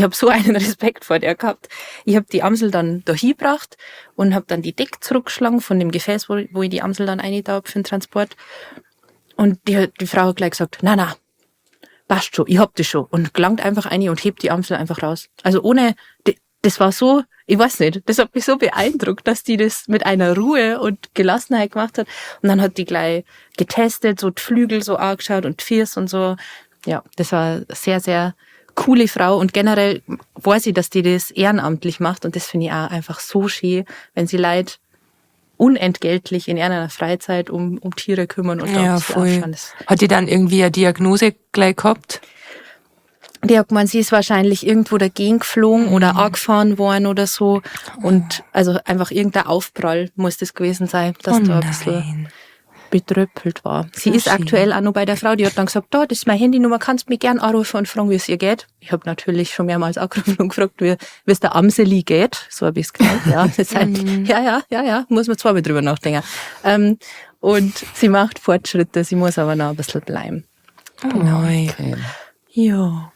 hab so einen Respekt vor der gehabt. Ich hab die Amsel dann da hingebracht und hab dann die Decke zurückgeschlagen von dem Gefäß, wo ich die Amsel dann reingetan hab für den Transport. Und die Frau hat gleich gesagt, na, passt schon, ich hab das schon. Und gelangt einfach rein und hebt die Amsel einfach raus. Also ohne, das war so, ich weiß nicht, das hat mich so beeindruckt, dass die das mit einer Ruhe und Gelassenheit gemacht hat. Und dann hat die gleich getestet, so die Flügel so angeschaut und die Füße und so. Ja, das war sehr, sehr coole Frau. Und generell weiß ich, dass die das ehrenamtlich macht. Und das finde ich auch einfach so schön, wenn sie Leute unentgeltlich in ihrer Freizeit um Tiere kümmern und ja, da voll. Hat die dann irgendwie eine Diagnose gleich gehabt? Die hat gemeint, sie ist wahrscheinlich irgendwo dagegen geflogen oder angefahren worden oder so. Und also einfach irgendein Aufprall muss das gewesen sein, dass da ein bisschen betröppelt war. Sie ist aktuell auch noch bei der Frau, die hat dann gesagt, da, das ist meine Handynummer, kannst mich gern anrufen und fragen, wie es ihr geht. Ich habe natürlich schon mehrmals angerufen und gefragt, wie es der Amseli geht. So habe ich es genannt. Ja, das heißt, ja, muss man zweimal drüber nachdenken. Und sie macht Fortschritte, sie muss aber noch ein bisschen bleiben. Genau. Okay. Ja.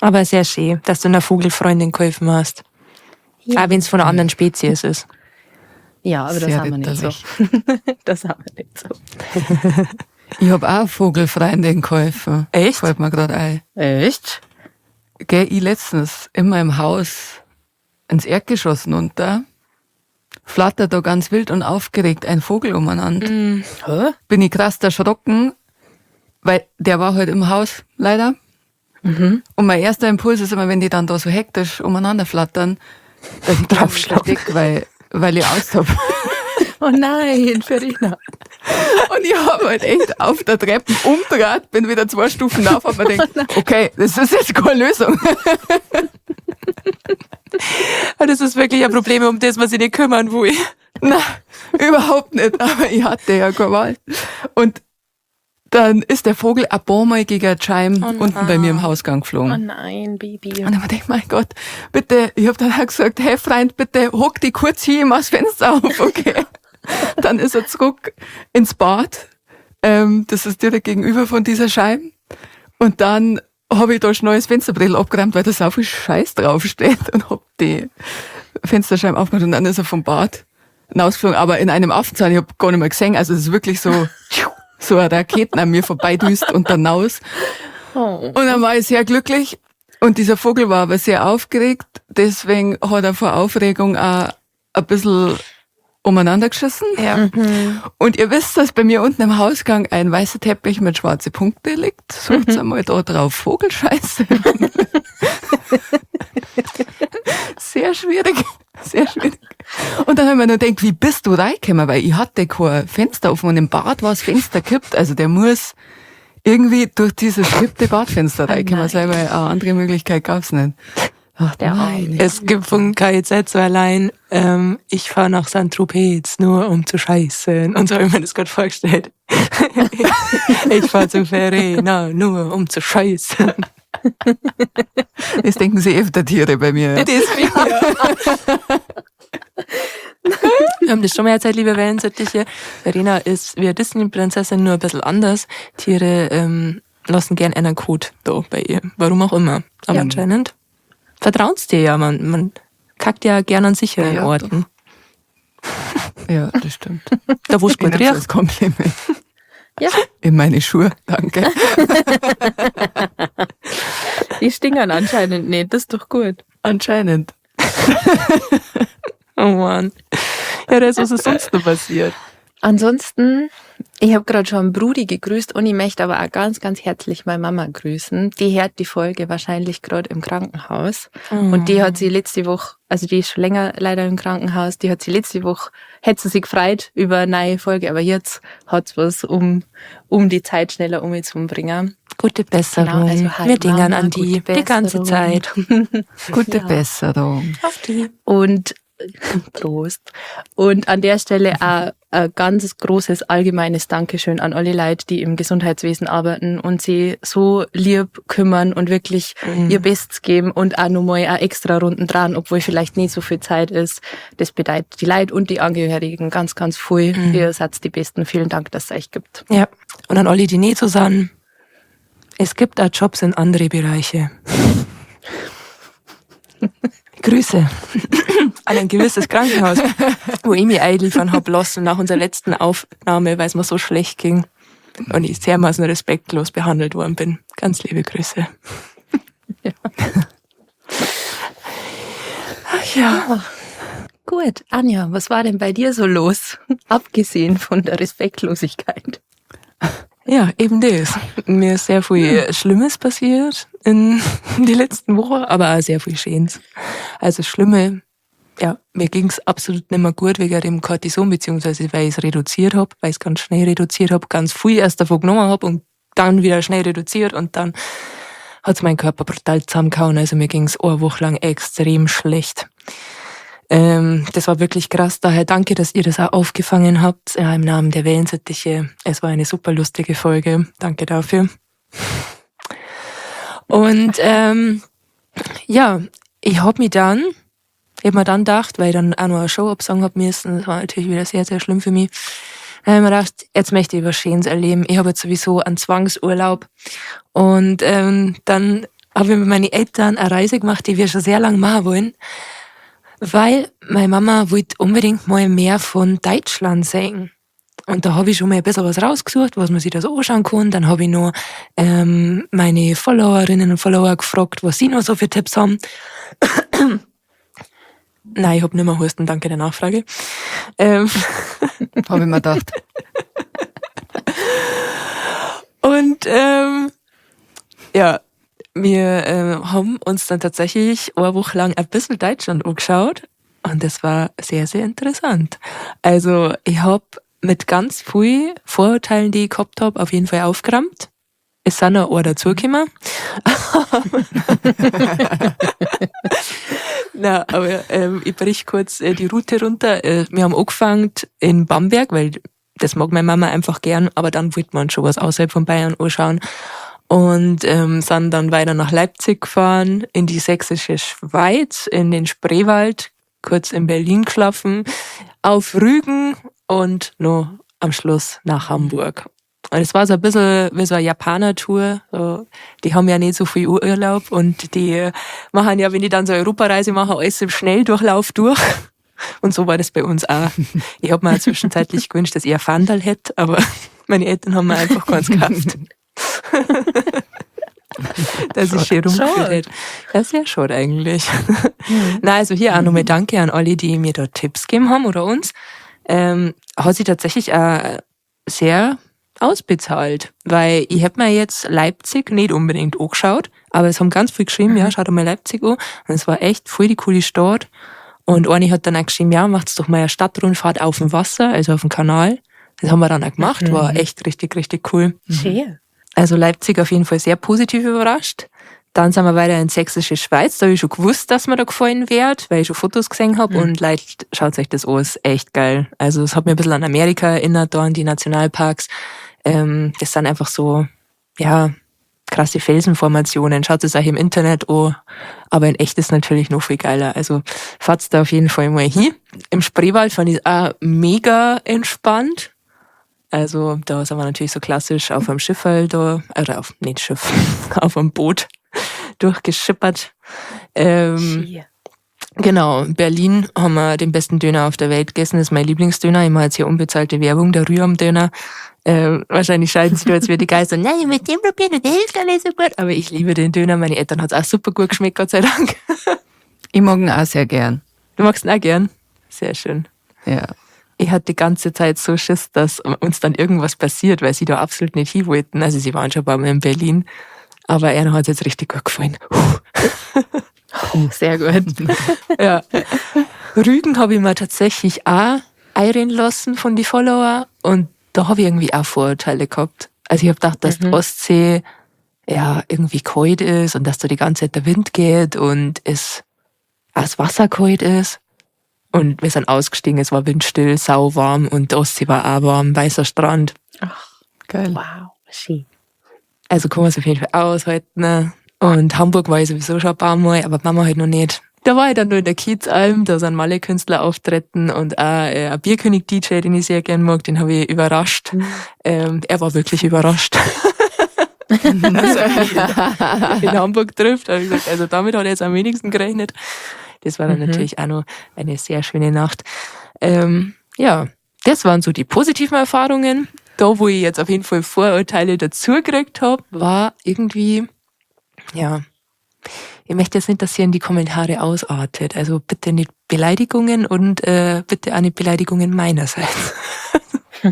Aber sehr schön, dass du einer Vogelfreundin geholfen hast. Ja. Auch wenn es von einer anderen Spezies ist. Ja, aber das haben wir nicht so. Das haben wir nicht so. Ich habe auch Vogelfreundin geholfen. Echt? Fällt mir gerade ein. Echt? Gell, ich letztens in meinem Haus ins Erdgeschoss runter, flattert da ganz wild und aufgeregt ein Vogel umeinander. Mhm. Hä? Bin ich krass erschrocken, weil der war halt im Haus, leider. Mhm. Und mein erster Impuls ist immer, wenn die dann da so hektisch umeinander flattern, dass ich draufschlage, weil ich Angst hab. Oh nein, Verena. Und ich habe halt echt auf der Treppe umgedreht, bin wieder 2 Stufen auf und mir gedacht, okay, das ist jetzt keine Lösung. Das ist wirklich ein Problem, um das man sich nicht kümmern will. Nein, überhaupt nicht. Aber ich hatte ja keine Wahl. Und dann ist der Vogel ein paar Mal gegen die Scheibe unten bei mir im Hausgang geflogen. Oh nein, Baby. Und dann hab ich gedacht, mein Gott, bitte, ich hab dann auch gesagt, hey Freund, bitte hock dich kurz hier, ich mach das Fenster auf, okay. Dann ist er zurück ins Bad. Das ist direkt gegenüber von dieser Scheibe. Und dann habe ich da schnell das Fensterbrett abgeräumt, weil da so viel Scheiß draufsteht, und hab die Fensterscheibe aufgemacht und dann ist er vom Bad hinausgeflogen, aber in einem Affenzahn, ich hab gar nicht mehr gesehen, also es ist wirklich so, so eine Raketen an mir vorbeidüst und dann raus. Oh. Und dann war ich sehr glücklich und dieser Vogel war aber sehr aufgeregt, deswegen hat er vor Aufregung auch ein bisschen umeinander geschissen. Ja. Mhm. Und ihr wisst, dass bei mir unten im Hausgang ein weißer Teppich mit schwarzen Punkten liegt. Sucht's einmal da drauf Vogelscheiße. Sehr schwierig, sehr schwierig. Und dann habe ich mir nur gedacht, wie bist du reingekommen? Weil ich hatte kein Fenster offen und im Bad war das Fenster kippt. Also der muss irgendwie durch dieses kippte Badfenster reinkommen sein, weil eine andere Möglichkeit gab's nicht. Ach, Der meine. Es gibt von KIZ so allein, ich fahre nach Saint-Tropez nur um zu scheißen. Und so habe ich mir das gerade vorgestellt. Ich fahre zu Verena nur um zu scheißen. Das denken sie öfter Tiere bei mir. Ja. Das Wir haben das schon mal erzählt, liebe Wellensittiche. Verena ist wie eine Disney-Prinzessin, nur ein bisschen anders. Tiere lassen gern einen Kot da bei ihr. Warum auch immer. Aber Ja. anscheinend vertrauen's dir ja. Man kackt ja gern an sicheren Ja, Orten. Ja, das stimmt. Da, wo's Ich gut nehm's riecht. als Kompliment. Ja. In meine Schuhe, danke. Die stingern anscheinend nicht, das ist doch gut. Anscheinend. Oh Mann. Ja, das ist, was ist sonst noch passiert. Ansonsten, ich habe gerade schon Brudi gegrüßt und ich möchte aber auch ganz, ganz herzlich meine Mama grüßen. Die hört die Folge wahrscheinlich gerade im Krankenhaus. Und die hat sie letzte Woche, also die ist schon länger leider im Krankenhaus, die hat sie letzte Woche, hätte sie sich gefreut über eine neue Folge, aber jetzt hat's was, um die Zeit schneller umzubringen. Gute Besserung. Genau, also hi Wir dingern Mama, an die, gute die ganze Besserung. Zeit. Gute Ja. Besserung. Auf die. Und Prost. Und an der Stelle auch ein ganz großes allgemeines Dankeschön an alle Leute, die im Gesundheitswesen arbeiten und sie so lieb kümmern und wirklich ihr Bestes geben und auch nochmal eine extra Runden dran, obwohl vielleicht nicht so viel Zeit ist. Das bedeutet die Leute und die Angehörigen ganz, ganz viel. Ihr seid die Besten. Vielen Dank, dass es euch gibt. Ja. Und an alle, die nicht so sind, es gibt auch Jobs in andere Bereiche. Grüße an ein gewisses Krankenhaus, wo ich mich einliefern hab lassen nach unserer letzten Aufnahme, weil es mir so schlecht ging und ich dermaßen respektlos behandelt worden bin. Ganz liebe Grüße. Ja. Ach ja. Gut, Anja, was war denn bei dir so los? Abgesehen von der Respektlosigkeit. Ja, eben das. Mir ist sehr viel Schlimmes passiert in die letzten Wochen, aber auch sehr viel Schönes. Also Schlimme, ja, mir ging's absolut nicht mehr gut wegen dem Cortison, beziehungsweise weil ich's reduziert hab, weil ich's ganz schnell reduziert hab, ganz viel erst davon genommen hab und dann wieder schnell reduziert und dann hat's mein Körper brutal zusammengehauen. Also mir ging's eine Woche lang extrem schlecht. Das war wirklich krass. Daher danke, dass ihr das auch aufgefangen habt. Ja, im Namen der Wellensittiche. Es war eine super lustige Folge. Danke dafür. Und ja, ich hab mich dann, ich hab mir dann gedacht, weil ich dann auch noch eine Show absagen hab müssen, das war natürlich wieder sehr, sehr schlimm für mich. Dann hab ich mir gedacht, jetzt möchte ich was Schönes erleben. Ich hab jetzt sowieso einen Zwangsurlaub. Und dann hab ich mit meinen Eltern eine Reise gemacht, die wir schon sehr lange machen wollen. Weil meine Mama wollte unbedingt mal mehr von Deutschland sehen. Und da hab ich schon mal ein bisschen was rausgesucht, was man sich da so anschauen kann. Dann hab ich noch meine Followerinnen und Follower gefragt, was sie noch so für Tipps haben. Nein, ich hab nicht mehr Husten, danke der Nachfrage. Hab ich mir gedacht. Und ja, wir haben uns dann tatsächlich eine Woche lang ein bisschen Deutschland angeschaut und das war sehr, sehr interessant. Also ich hab mit ganz viel Vorurteilen, die ich gehabt hab, auf jeden Fall aufgeräumt. Es sind noch ein dazugekommen. Na, aber ich brich kurz die Route runter. Wir haben angefangen in Bamberg, weil das mag meine Mama einfach gern, aber dann wollte man schon was außerhalb von Bayern anschauen. Und sind dann weiter nach Leipzig gefahren, in die sächsische Schweiz, in den Spreewald, kurz in Berlin geschlafen, auf Rügen und noch am Schluss nach Hamburg. Und es war so ein bisschen wie so eine Japaner-Tour. So, die haben ja nicht so viel Urlaub und die machen ja, wenn die dann so eine Europareise machen, alles im Schnelldurchlauf durch. Und so war das bei uns auch. Ich hab mir auch zwischenzeitlich gewünscht, dass ich ein Fandal hätte, aber meine Eltern haben mir einfach keins gekauft. Dass ich schön rumgeführt hätte. Das ist ja schade eigentlich. Na, also hier auch nochmal danke an alle, die mir da Tipps gegeben haben oder uns. Hat sich tatsächlich auch sehr ausbezahlt, weil ich hab mir jetzt Leipzig nicht unbedingt angeschaut, aber es haben ganz viel geschrieben, ja, schaut mal Leipzig an. Und es war echt voll die coole Stadt. Und eine hat dann auch geschrieben, ja, macht's doch mal eine Stadtrundfahrt auf dem Wasser, also auf dem Kanal. Das haben wir dann auch gemacht, war echt richtig, richtig cool. Schön. Also Leipzig auf jeden Fall sehr positiv überrascht. Dann sind wir weiter in Sächsische Schweiz. Da habe ich schon gewusst, dass mir da gefallen wird, weil ich schon Fotos gesehen habe. Und Leute, schaut euch das an, ist echt geil. Also es hat mir ein bisschen an Amerika erinnert, da an die Nationalparks. Das sind einfach so, ja, krasse Felsenformationen. Schaut es euch im Internet an. Aber in echt ist natürlich noch viel geiler. Also fahrt's da auf jeden Fall mal hin. Im Spreewald fand ich es auch mega entspannt. Also da sind wir natürlich so klassisch auf einem Schiff halt da, oder auf, nicht Schiff, auf einem Boot durchgeschippert. Schön. Genau, in Berlin haben wir den besten Döner auf der Welt gegessen. Das ist mein Lieblingsdöner. Ich mache jetzt hier unbezahlte Werbung, der Rüham-Döner. Wahrscheinlich scheiden sich da jetzt wieder die Geister. Nein, ich möchte den probieren und der hilft gar nicht so gut. Aber ich liebe den Döner. Meine Eltern hat's auch super gut geschmeckt, Gott sei Dank. Ich mag ihn auch sehr gern. Du magst ihn auch gern? Sehr schön. Ja. Ich hatte die ganze Zeit so Schiss, dass uns dann irgendwas passiert, weil sie da absolut nicht hin wollten. Also sie waren schon ein paar Mal in Berlin. Aber er hat's jetzt richtig gut gefallen. Oh, sehr gut. Ja. Rügen habe ich mir tatsächlich auch einreden lassen von die Follower und da habe ich irgendwie auch Vorurteile gehabt. Also ich hab gedacht, dass die Ostsee ja irgendwie kalt ist und dass da die ganze Zeit der Wind geht und es auch das Wasser kalt ist. Und wir sind ausgestiegen, es war windstill, sauwarm und die Ostsee war auch warm, weißer Strand. Ach, geil. Wow, schön. Also kann man es auf jeden Fall aushalten, ne? Und Hamburg war ich sowieso schon ein paar Mal, aber Mama halt noch nicht. Da war ich dann nur in der Kiezalm, da sind Malle-Künstler auftreten und auch ein Bierkönig-D J, den ich sehr gern mag, den habe ich überrascht. Er war wirklich überrascht. Also, in Hamburg trifft, habe ich gesagt, also damit hat er jetzt am wenigsten gerechnet. Das war dann natürlich auch noch eine sehr schöne Nacht. Ja, das waren so die positiven Erfahrungen. Da, wo ich jetzt auf jeden Fall Vorurteile dazu gekriegt hab, war irgendwie, ja, ich möchte jetzt nicht, dass ihr in die Kommentare ausartet. Also bitte nicht Beleidigungen und bitte auch nicht Beleidigungen meinerseits.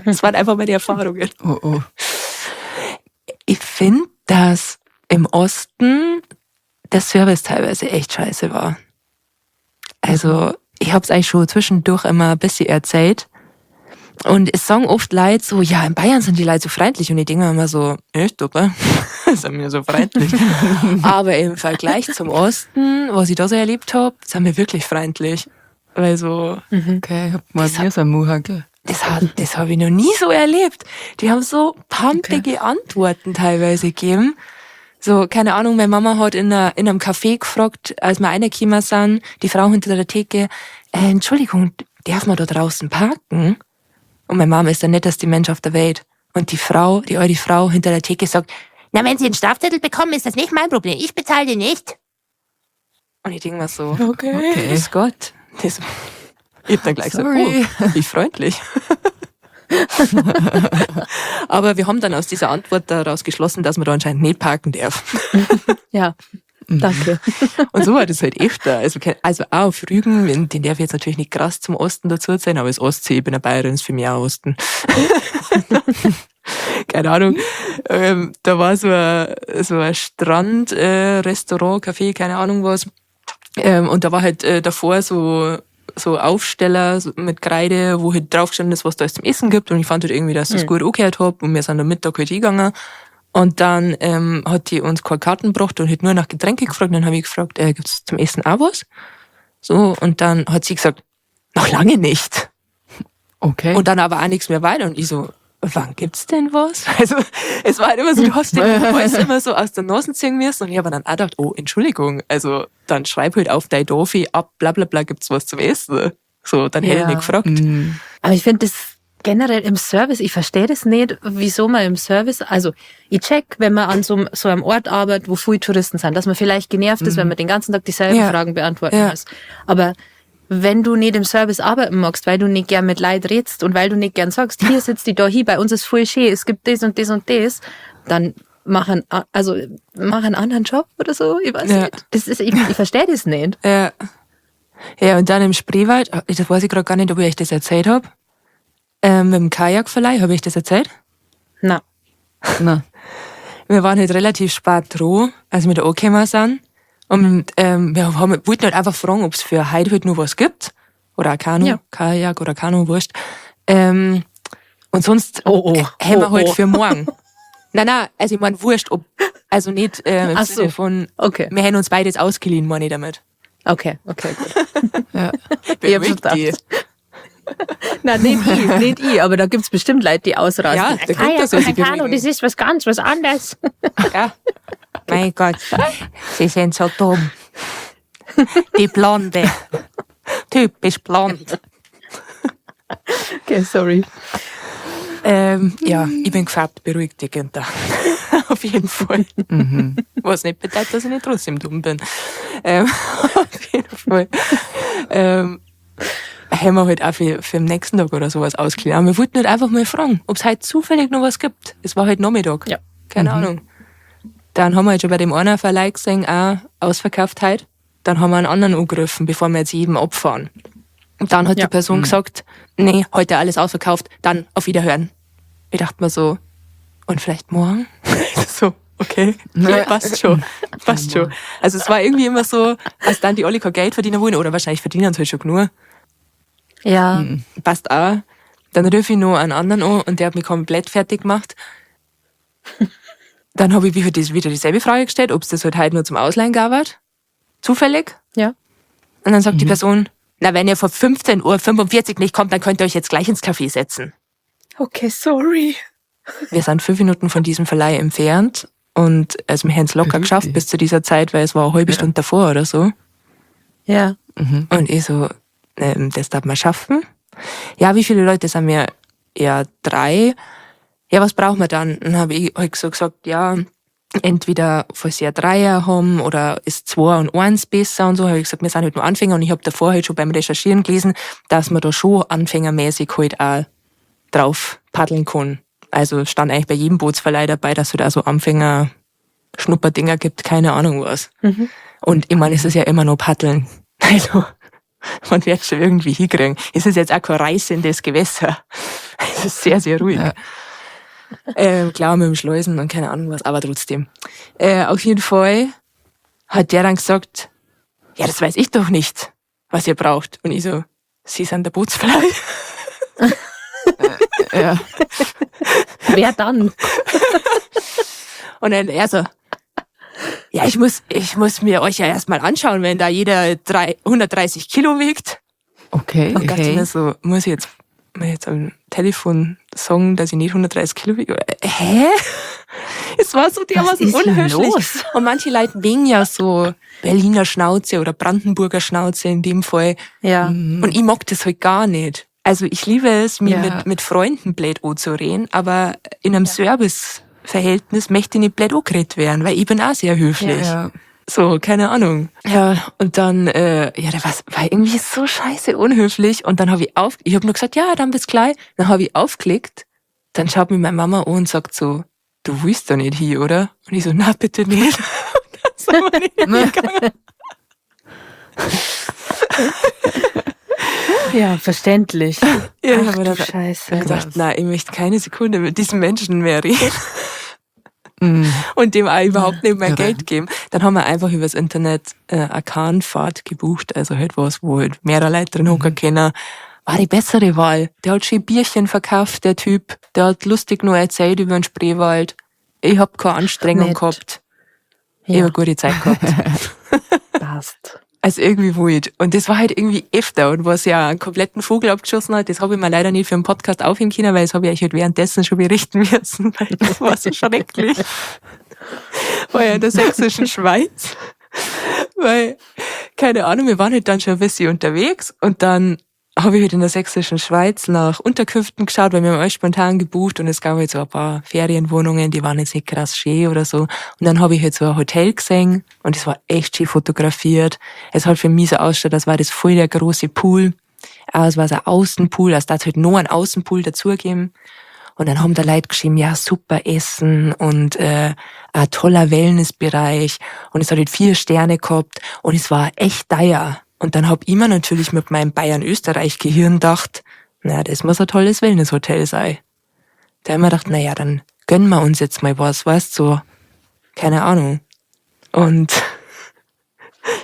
Das waren einfach meine Erfahrungen. Oh, oh. Ich find, dass im Osten der Service teilweise echt scheiße war. Also ich hab's eigentlich schon zwischendurch immer ein bisschen erzählt. Und es sagen oft Leute so, ja, in Bayern sind die Leute so freundlich. Und ich denke mir immer so, echt, oder? Sind wir so freundlich. Aber im Vergleich zum Osten, was ich da so erlebt hab, sind wir wirklich freundlich. Weil so, Okay, ich hab mal Das mir so einen Muhackel. Das hab ich noch nie so erlebt. Die haben so pumpige Antworten teilweise gegeben. So, keine Ahnung, meine Mama hat in einem Café gefragt, als wir reingekommen sind, die Frau hinter der Theke, Entschuldigung, darf man da draußen parken? Und meine Mama ist der netteste Mensch auf der Welt. Und die alte Frau hinter der Theke sagt, na, wenn Sie einen Strafzettel bekommen, ist das nicht mein Problem. Ich bezahle den nicht. Und ich denk mir so, Okay. Grüß Gott. Das, ich hab dann gleich gesagt, Sorry. oh, wie freundlich. Aber wir haben dann aus dieser Antwort daraus geschlossen, dass man da anscheinend nicht parken darf. Ja, danke. Und so war das halt öfter. Also, also auch auf Rügen, den darf ich jetzt natürlich nicht krass zum Osten dazu sein, aber das Ostsee, ich bin ein Bayerin, ist für mich auch Osten. Keine Ahnung. Da war so ein Strand- Restaurant, Café, keine Ahnung was. Und da war halt davor so Aufsteller so mit Kreide, wo halt draufgestanden ist, was da alles zum Essen gibt. Und ich fand halt irgendwie, dass das gut angehört hab. Und wir sind am Mittag halt hingegangen. Und dann hat die uns keine Karten gebracht und hat nur nach Getränke gefragt. Und dann hab ich gefragt, gibt's zum Essen auch was? So, und dann hat sie gesagt, noch lange nicht. Und dann aber auch nichts mehr weiter. Und ich so, wann gibt's denn was? Also, es war halt immer so, du hast den alles immer so aus der Nase ziehen müssen. Und ich hab dann auch gedacht, oh, Entschuldigung, also dann schreib halt auf dein Dorfi ab, bla bla bla, gibt's was zum Essen. So, dann hätte ich nicht gefragt. Aber ich find das generell im Service, ich verstehe das nicht, wieso man im Service, also ich check, wenn man an so einem Ort arbeitet, wo viele Touristen sind, dass man vielleicht genervt ist, wenn man den ganzen Tag dieselben Fragen beantworten muss. Aber wenn du nicht im Service arbeiten magst, weil du nicht gern mit Leid redst und weil du nicht gern sagst, hier sitzt die da hier, bei uns ist voll schön, es gibt das und das und das, dann mach einen anderen Job oder so, ich weiß nicht. Ich verstehe das nicht. Ja. Ja, und dann im Spreewald, das weiß ich grad gar nicht, ob ich euch das erzählt hab. Mit dem Kajakverleih, hab ich das erzählt? Und wir wollten halt einfach fragen, ob es für heute halt noch was gibt. Oder ein Kanu, Kajak oder Kanu, wurscht. Und sonst Oh, oh. haben wir Oh, halt oh. für morgen. Nein, nein, also ich mein, wurscht, ob, also nicht im Ach so. Sinne von, Okay. wir haben uns beides ausgeliehen, meine ich damit. Okay, okay, gut. Ja. Ich hab schon Beruhig dich. gedacht. Nein, nicht ich, nicht ich, aber da gibt's bestimmt Leute, die ausrasten. Ja, da gibt Kajak es so und sich ein Kanu, beruhigen. das ist was ganz was anderes. Ja. Mein Gott, sie sind so dumm. Die Blonde. Typisch blond. Okay, sorry. Ja, ich bin gefärbt, beruhig dich, Günther. Auf jeden Fall. Was nicht bedeutet, dass ich nicht trotzdem dumm bin. Auf jeden Fall. Haben wir halt auch für den nächsten Tag oder sowas ausgeliehen. Aber wir wollten halt einfach mal fragen, ob es heute zufällig noch was gibt. Es war halt Nachmittag. Ja. Keine Ahnung. Dann haben wir halt schon bei dem einen Verleih gesehen, auch ausverkauft heute. Dann haben wir einen anderen angerufen, bevor wir jetzt jedem abfahren. Und dann hat Ja. die Person gesagt, nee, heute alles ausverkauft, dann auf Wiederhören. Ich dachte mir so, und vielleicht morgen? So, okay, ja, passt schon, passt schon. Also es war irgendwie immer so, als dann die alle kein Geld verdienen wollen, oder wahrscheinlich verdienen sie halt schon genug, Ja. passt auch. Dann rufe ich noch einen anderen an und der hat mich komplett fertig gemacht. Dann habe ich wieder dieselbe Frage gestellt, ob es das halt heute nur zum Ausleihen gab. Hat. Zufällig. Ja. Und dann sagt die Person, na, wenn ihr vor 15:45 Uhr nicht kommt, dann könnt ihr euch jetzt gleich ins Café setzen. Okay, sorry. Wir sind 5 Minuten von diesem Verleih entfernt und also wir haben es locker Beruhig geschafft dich. bis zu dieser Zeit, weil es war eine halbe Stunde davor oder so. Ja. Und ich so, das darf man schaffen. Ja, wie viele Leute sind wir? Ja, 3. Ja, was brauchen wir dann? Dann habe ich halt so gesagt, ja, entweder falls sie ein Dreier haben oder ist 2 und 1 besser und so, habe ich gesagt, wir sind halt nur Anfänger und ich habe davor halt schon beim Recherchieren gelesen, dass man da schon anfängermäßig halt auch drauf paddeln kann. Also stand eigentlich bei jedem Bootsverleih dabei, dass es halt auch so Anfänger-Schnupperdinger gibt, keine Ahnung was. Und ich meine, es ist ja immer noch Paddeln. Also, man wird schon irgendwie hinkriegen. Es ist jetzt auch kein reißendes Gewässer. Es ist sehr, sehr ruhig. Ja. Klar, mit dem Schleusen und keine Ahnung was, aber trotzdem. Auf jeden Fall hat der dann gesagt, ja, das weiß ich doch nicht, was ihr braucht. Und ich so, Sie sind der Bootsverleih. Ja. Wer dann? Und dann er so, ja, ich muss mir euch ja erstmal anschauen, wenn da jeder 130 Kilo wiegt. Okay. Und dachte ich mir so, muss ich jetzt am Telefon sagen, dass ich nicht 130 Kilo wiege? Hä? Es war so dermaßen ist denn unhöflich. los? Und manche Leute wegen ja so Berliner Schnauze oder Brandenburger Schnauze in dem Fall. Ja. Und ich mag das halt gar nicht. Also ich liebe es, mir Ja. mit Freunden blöd anzureden, aber in einem Serviceverhältnis möchte ich nicht blöd angeredet werden, weil ich bin auch sehr höflich. Ja. So, keine Ahnung. Ja, und dann, ja, der war irgendwie so scheiße unhöflich. Und dann habe ich ich habe nur gesagt, ja, dann bis gleich. Dann habe ich aufgelegt. Dann schaut mich meine Mama an und sagt so, du willst doch nicht hier, oder? Und ich so, na, bitte nicht. Und dann sind wir nicht hingegangen. Ja, verständlich. Ja, ich Ach, hab mir du dann Scheiße. gedacht, na, ich möchte keine Sekunde mit diesem Menschen mehr reden. Mhm. Und dem auch überhaupt nicht mehr Irre. Geld geben. Dann haben wir einfach übers Internet eine Kahnfahrt gebucht, also halt was, wo halt mehrere Leute drin hocken können. War die bessere Wahl. Der hat schön Bierchen verkauft, der Typ. Der hat lustig nur erzählt über den Spreewald. Ich hab keine Anstrengung Nett. gehabt. Ich Ja, hab eine gute Zeit gehabt. passt. Also irgendwie wild. Und das war halt irgendwie öfter. Und was ja einen kompletten Vogel abgeschossen hat, das habe ich mir leider nicht für einen Podcast aufheben können, weil das habe ich euch halt währenddessen schon berichten müssen, weil das war so schrecklich. War ja in der sächsischen Schweiz. Weil, keine Ahnung, wir waren halt dann schon ein bisschen unterwegs und dann habe ich halt in der sächsischen Schweiz nach Unterkünften geschaut, weil wir haben alles spontan gebucht und es gab halt so ein paar Ferienwohnungen, die waren jetzt nicht krass schön oder so. Und dann habe ich halt so ein Hotel gesehen und es war echt schön fotografiert. Es hat für mich so ausgeschaut, als war das voll der große Pool. Aber es war so ein Außenpool, also da hat halt noch einen Außenpool dazugegeben. Und dann haben da Leute geschrieben, ja, super Essen und ein toller Wellnessbereich. Und es hat halt 4 Sterne gehabt und es war echt teuer. Und dann hab ich mir natürlich mit meinem Bayern-Österreich-Gehirn gedacht, na, das muss ein tolles Wellnesshotel sein. Da hab ich mir gedacht, na ja, dann gönnen wir uns jetzt mal was, weißt du, so, keine Ahnung. Und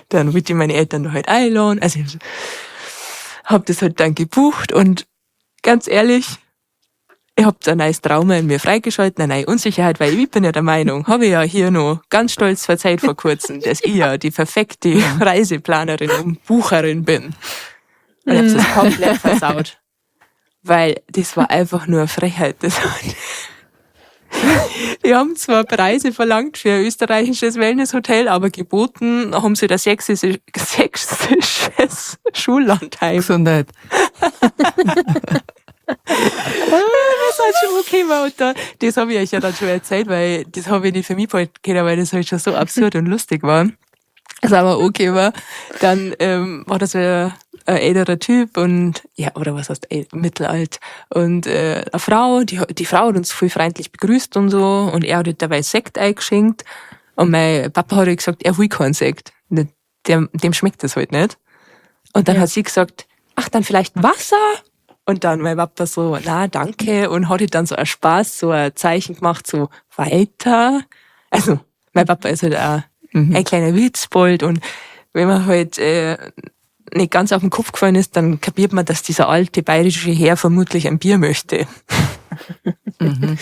Dann wollte ich meine Eltern da halt einladen. Also ich hab das halt dann gebucht und ganz ehrlich, ich hab da ein neues Trauma in mir freigeschalten, eine neue Unsicherheit, weil ich bin ja der Meinung, habe ich ja hier noch ganz stolz verzeiht vor kurzem, dass ich ja die perfekte Reiseplanerin und Bucherin bin. Und ich hab's das komplett versaut. Weil das war einfach nur eine Frechheit. Das Die haben zwar Preise verlangt für ein österreichisches Wellnesshotel, aber geboten haben sie das sächsisches Schullandheim. Gesundheit. Das hat schon okay war. Und da, das habe ich euch ja dann schon erzählt, weil das habe ich nicht für mich behalten können, weil das halt schon so absurd und lustig war. Das aber okay war. Dann war das ein älterer Typ und, ja, oder was heißt mittelalt. Und eine Frau, die Frau hat uns voll freundlich begrüßt und so. Und er hat halt dabei Sekt eingeschenkt. Und mein Papa hat halt gesagt, er will keinen Sekt. Dem schmeckt das halt nicht. Und dann hat sie gesagt, ach, dann vielleicht Wasser? Und dann mein Papa so, na, danke. Und hat halt dann so ein Spaß, so ein Zeichen gemacht, so weiter. Also, mein Papa ist halt auch ein kleiner Witzbold. Und wenn man halt nicht ganz auf den Kopf gefallen ist, dann kapiert man, dass dieser alte bayerische Herr vermutlich ein Bier möchte. Mhm.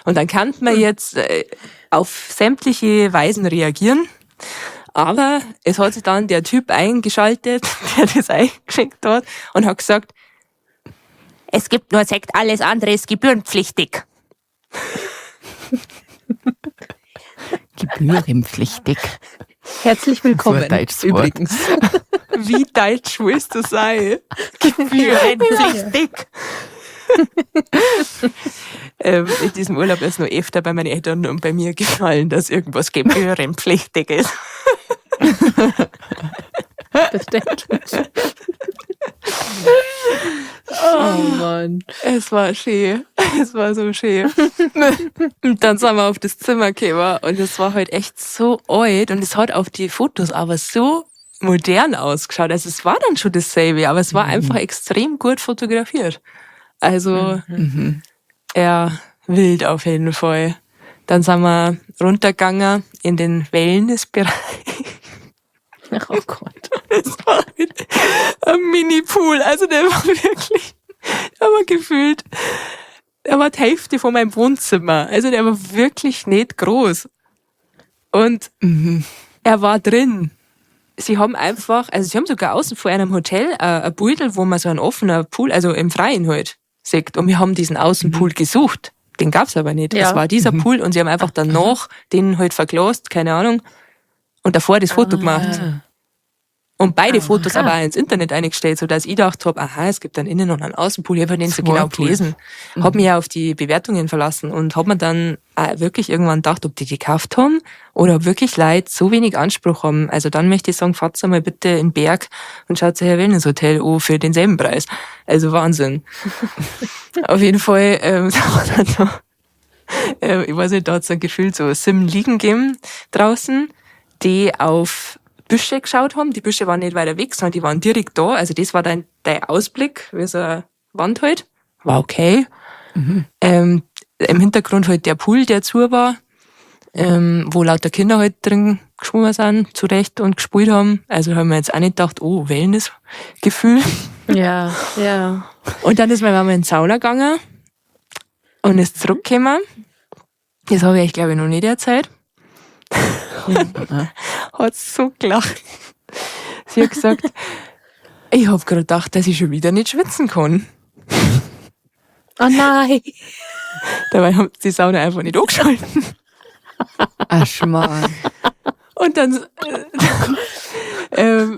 Und dann kann man jetzt auf sämtliche Weisen reagieren. Aber es hat sich dann der Typ eingeschaltet, der das eingeschenkt hat und hat gesagt, es gibt nur Sekt, alles andere ist gebührenpflichtig. Gebührenpflichtig. Herzlich willkommen. Das war ein deutsches Wort. Übrigens. Wie deutsch willst du sein? Gebührenpflichtig. In diesem Urlaub ist noch öfter bei meinen Eltern und bei mir gefallen, dass irgendwas gebührenpflichtig ist. Verständlich. Oh Mann. Es war schön. Es war so schön. Und dann sind wir auf das Zimmer gekommen und es war halt echt so alt und es hat auf die Fotos aber so modern ausgeschaut. Also es war dann schon dasselbe, aber es war einfach extrem gut fotografiert. Also ja, wild auf jeden Fall. Dann sind wir runtergegangen in den Wellnessbereich. Oh Gott. Das war ein Mini-Pool. Also der war wirklich, der war gefühlt, der war die Hälfte von meinem Wohnzimmer. Also der war wirklich nicht groß. Und er war drin. Sie haben einfach, also sie haben sogar außen vor einem Hotel ein Beutel, wo man so einen offenen Pool, also im Freien halt, sieht. Und wir haben diesen Außenpool gesucht. Den gab's aber nicht. Ja. Es war dieser Pool und sie haben einfach danach den halt verglost, keine Ahnung. Und davor das Foto gemacht. Und beide Fotos aber auch ins Internet eingestellt, sodass ich gedacht hab, aha, es gibt einen Innen- und einen Außenpool. Ich hab halt nicht so Zwei genau Pools. gelesen. Hab mich ja auf die Bewertungen verlassen und hab mir dann auch wirklich irgendwann gedacht, ob die gekauft haben oder ob wirklich Leute so wenig Anspruch haben. Also dann möchte ich sagen, fahrt mal bitte in den Berg und schaut euch ein Wellnesshotel an für denselben Preis. Also Wahnsinn. Auf jeden Fall, da war dann da, ich weiß nicht, da hat's ein Gefühl so 7 Liegen gegeben draußen, die auf Büsche geschaut haben. Die Büsche waren nicht weiter weg, sondern die waren direkt da. Also das war dann der Ausblick, wie so eine Wand halt. War okay. Im Hintergrund halt der Pool, der zu war, wo lauter Kinder halt drin geschwommen sind, zurecht und gespielt haben. Also haben wir jetzt auch nicht gedacht, oh, Wellness-Gefühl. Ja, ja. Und dann ist meine Mama in die Sauna gegangen und ist zurückgekommen. Das habe ich euch, glaube ich, noch nicht erzählt. Hat so gelacht. Sie hat gesagt, ich hab gerade gedacht, dass ich schon wieder nicht schwitzen kann. Oh nein. Dabei haben sie die Sauna einfach nicht angeschalten. Ach, Schmarrn. Und dann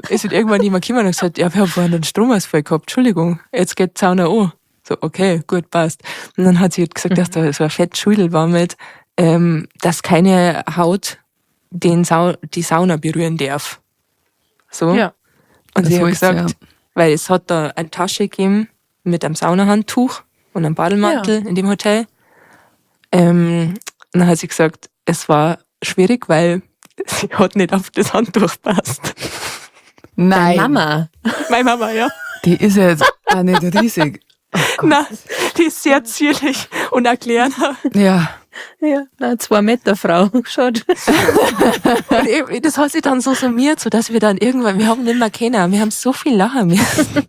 ist halt irgendwann jemand gekommen und hat gesagt, ja, wir haben vorhin einen Stromausfall gehabt, Entschuldigung, jetzt geht die Sauna an. So, okay, gut, passt. Und dann hat sie halt gesagt, dass da so ein fett Schudel war mit, dass keine Haut die Sauna berühren darf. So. Ja. Und Das sie hat heißt, gesagt, ja. weil es hat da eine Tasche gegeben mit einem Saunahandtuch und einem Bademantel in dem Hotel. Und dann hat sie gesagt, es war schwierig, weil sie hat nicht auf das Handtuch gepasst. Nein. Mama. Meine Mama, ja. Die ist ja jetzt auch nicht riesig. Nein, die ist sehr zierlich und erklärend. Ja. Ja, na, 2 Meter Frau. Schaut. Und eben, das hat sich dann so summiert, so dass wir dann irgendwann, wir haben nicht mehr kennen, wir haben so viel lachen müssen.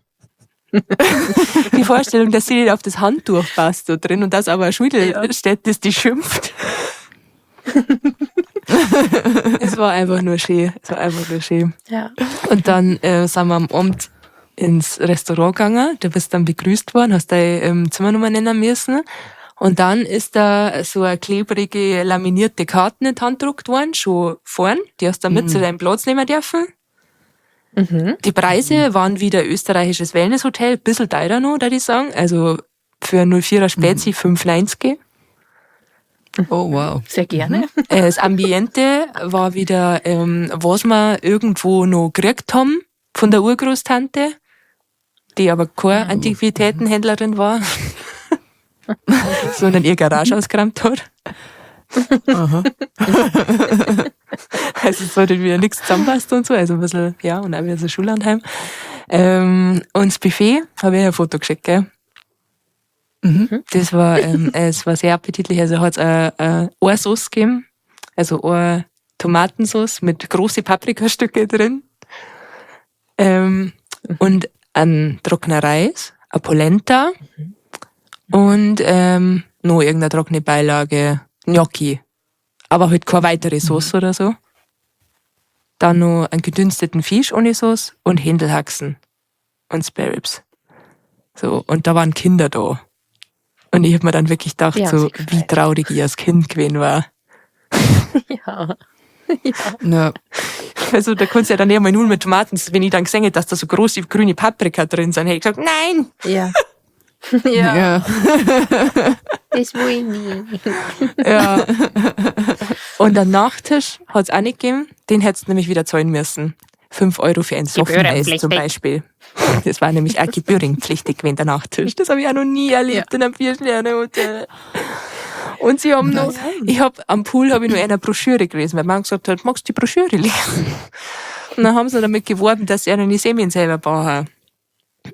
Die Vorstellung, dass sie nicht auf das Handtuch passt da drin und dass aber eine Schulter steht, das die schimpft. Es war einfach nur schön. Es war einfach nur schön. Ja. Und dann sind wir am Abend ins Restaurant gegangen. Du bist dann begrüßt worden, hast deine Zimmernummer nennen müssen. Und dann ist da so eine klebrige, laminierte Karte in die Hand gedruckt worden, schon vorn. Die hast du dann mit zu deinem Platz nehmen dürfen. Die Preise waren wieder österreichisches Wellnesshotel, bisschen teurer noch, da ich sagen. Also für 04er Spezi 5,90. Oh, wow. Sehr gerne. Das Ambiente war wieder, was wir irgendwo noch gekriegt haben von der Urgroßtante, die aber keine Antiquitätenhändlerin war, sondern ihr Garage ausgeräumt hat. Also es sollte wieder nichts zusammenpasst und so, also ein bisschen, ja, und auch wieder so Schullandheim. Und das Buffet habe ich ein Foto geschickt, gell? Das war, es war sehr appetitlich. Also hat es eine Sauce gegeben, also eine Tomatensauce mit große Paprikastücke drin. Und ein trockener Reis, eine Polenta und noch irgendeine trockene Beilage, Gnocchi. Aber halt keine weitere Sauce oder so. Dann noch einen gedünsteten Fisch ohne Sauce und Händelhaxen und Spare Ribs. So, und da waren Kinder da. Und ich hab mir dann wirklich gedacht, Die haben so, sich gefreut. wie traurig ich als Kind gewesen war. Ja. Ja. Also da konntest du ja dann eher mal nur mit Tomaten, wenn ich dann gesehen hätte, dass da so große grüne Paprika drin sind, hätte ich gesagt, nein! Ja. Ja. Ja. Das will ich nie. Ja. Und der Nachtisch hat's auch nicht gegeben, den hättest du nämlich wieder zahlen müssen. 5 Euro für ein Soffeneis zum Gebührenpflichtig. Beispiel. Das war nämlich auch gebührenpflichtig gewesen, der Nachtisch. Das habe ich auch noch nie erlebt in einem 4-Sterne-Hotel. Und sie haben noch, ich hab, am Pool habe ich nur eine Broschüre gelesen, weil man gesagt hat, magst du die Broschüre lesen? Und dann haben sie damit geworben, dass sie einen Semien selber bauen.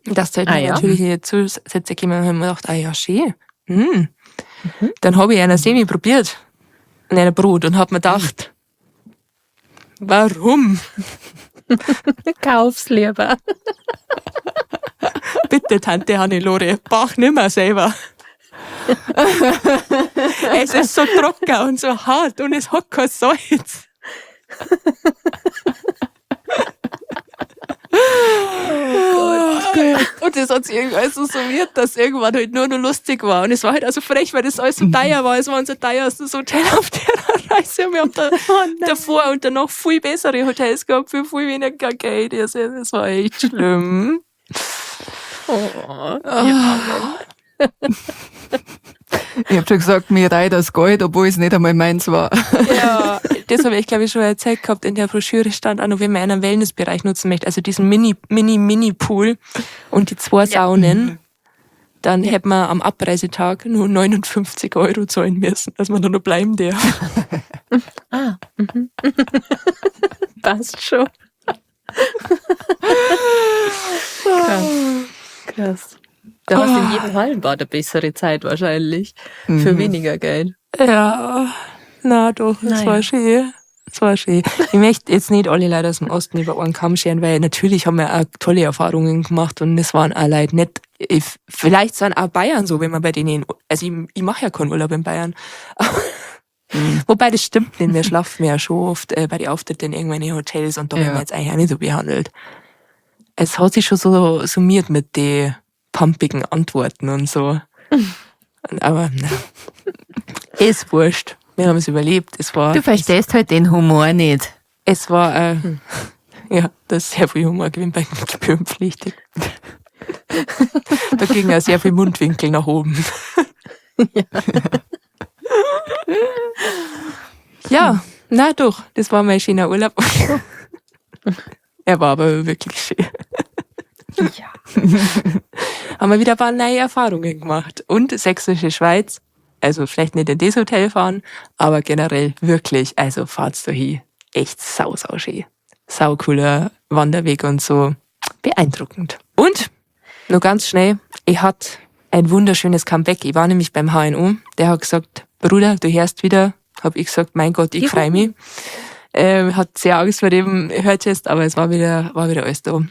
Und dass da halt Ah, ja. natürlich Zusätze kommen, und haben wir gedacht, ah ja, schön. Dann habe ich eine Semi probiert. Und ein Brot und hab mir gedacht, warum? Kauf's lieber. Bitte, Tante Hannelore, bach nimmer selber. Es ist so trocken und so hart und es hat kein Salz. Oh Gott. Und das hat sich irgendwie alles so summiert, dass irgendwann halt nur noch lustig war. Und es war halt also frech, weil das alles so teuer war. Es war unser teuerstes Hotel auf der Reise. Und wir haben da davor und danach viel bessere Hotels gehabt für viel weniger Geld. Also, das war echt schlimm. Oh. Ich hab schon gesagt, mir reicht das Geld, obwohl es nicht einmal meins war. Ja, das habe ich, glaube ich, schon erzählt gehabt. In der Broschüre stand auch noch, wenn man einen Wellnessbereich nutzen möchte, also diesen Mini, Mini, Mini-Pool und die 2 Saunen, dann hätte man am Abreisetag nur 59 Euro zahlen müssen, dass man da noch bleiben darf. Ah. Passt schon. Krass. Krass. Da hast du in jedem Hallenbad eine bessere Zeit wahrscheinlich. Für weniger Geld. Ja, na doch, das Naja. war schön. Das war schön. Ich möchte jetzt nicht alle Leute aus dem Osten über einen Kamm scheren, weil natürlich haben wir auch tolle Erfahrungen gemacht und es waren auch Leute nett. Ich, vielleicht sind auch Bayern so, wenn man bei denen, also ich mache ja keinen Urlaub in Bayern. Wobei das stimmt nicht, wir schlafen ja schon oft bei den Auftritten in irgendwelchen Hotels und da werden wir jetzt eigentlich auch nicht so behandelt. Es hat sich schon so summiert mit den pumpigen Antworten und so. Aber na, ist wurscht. Wir haben es überlebt. Es war, Du verstehst halt den Humor nicht. es war, ja, das ist sehr viel Humor gewesen bei gebührenpflichtig. Da ging auch sehr viel Mundwinkel nach oben. Ja, na doch, das war mein schöner Urlaub. Er war aber wirklich schön. Ja. Haben wir wieder ein paar neue Erfahrungen gemacht. Und Sächsische Schweiz, also vielleicht nicht in das Hotel fahren, aber generell wirklich, also fahrt's da hin. Echt sau, sau schön. Sau cooler Wanderweg und so. Beeindruckend. Und, nur ganz schnell, ich hatte ein wunderschönes Comeback. Ich war nämlich beim HNO, der hat gesagt, Bruder, du hörst wieder. Hab ich gesagt, mein Gott, ich freu mich. Hat sehr Angst vor dem Hörtest, aber es war wieder alles da.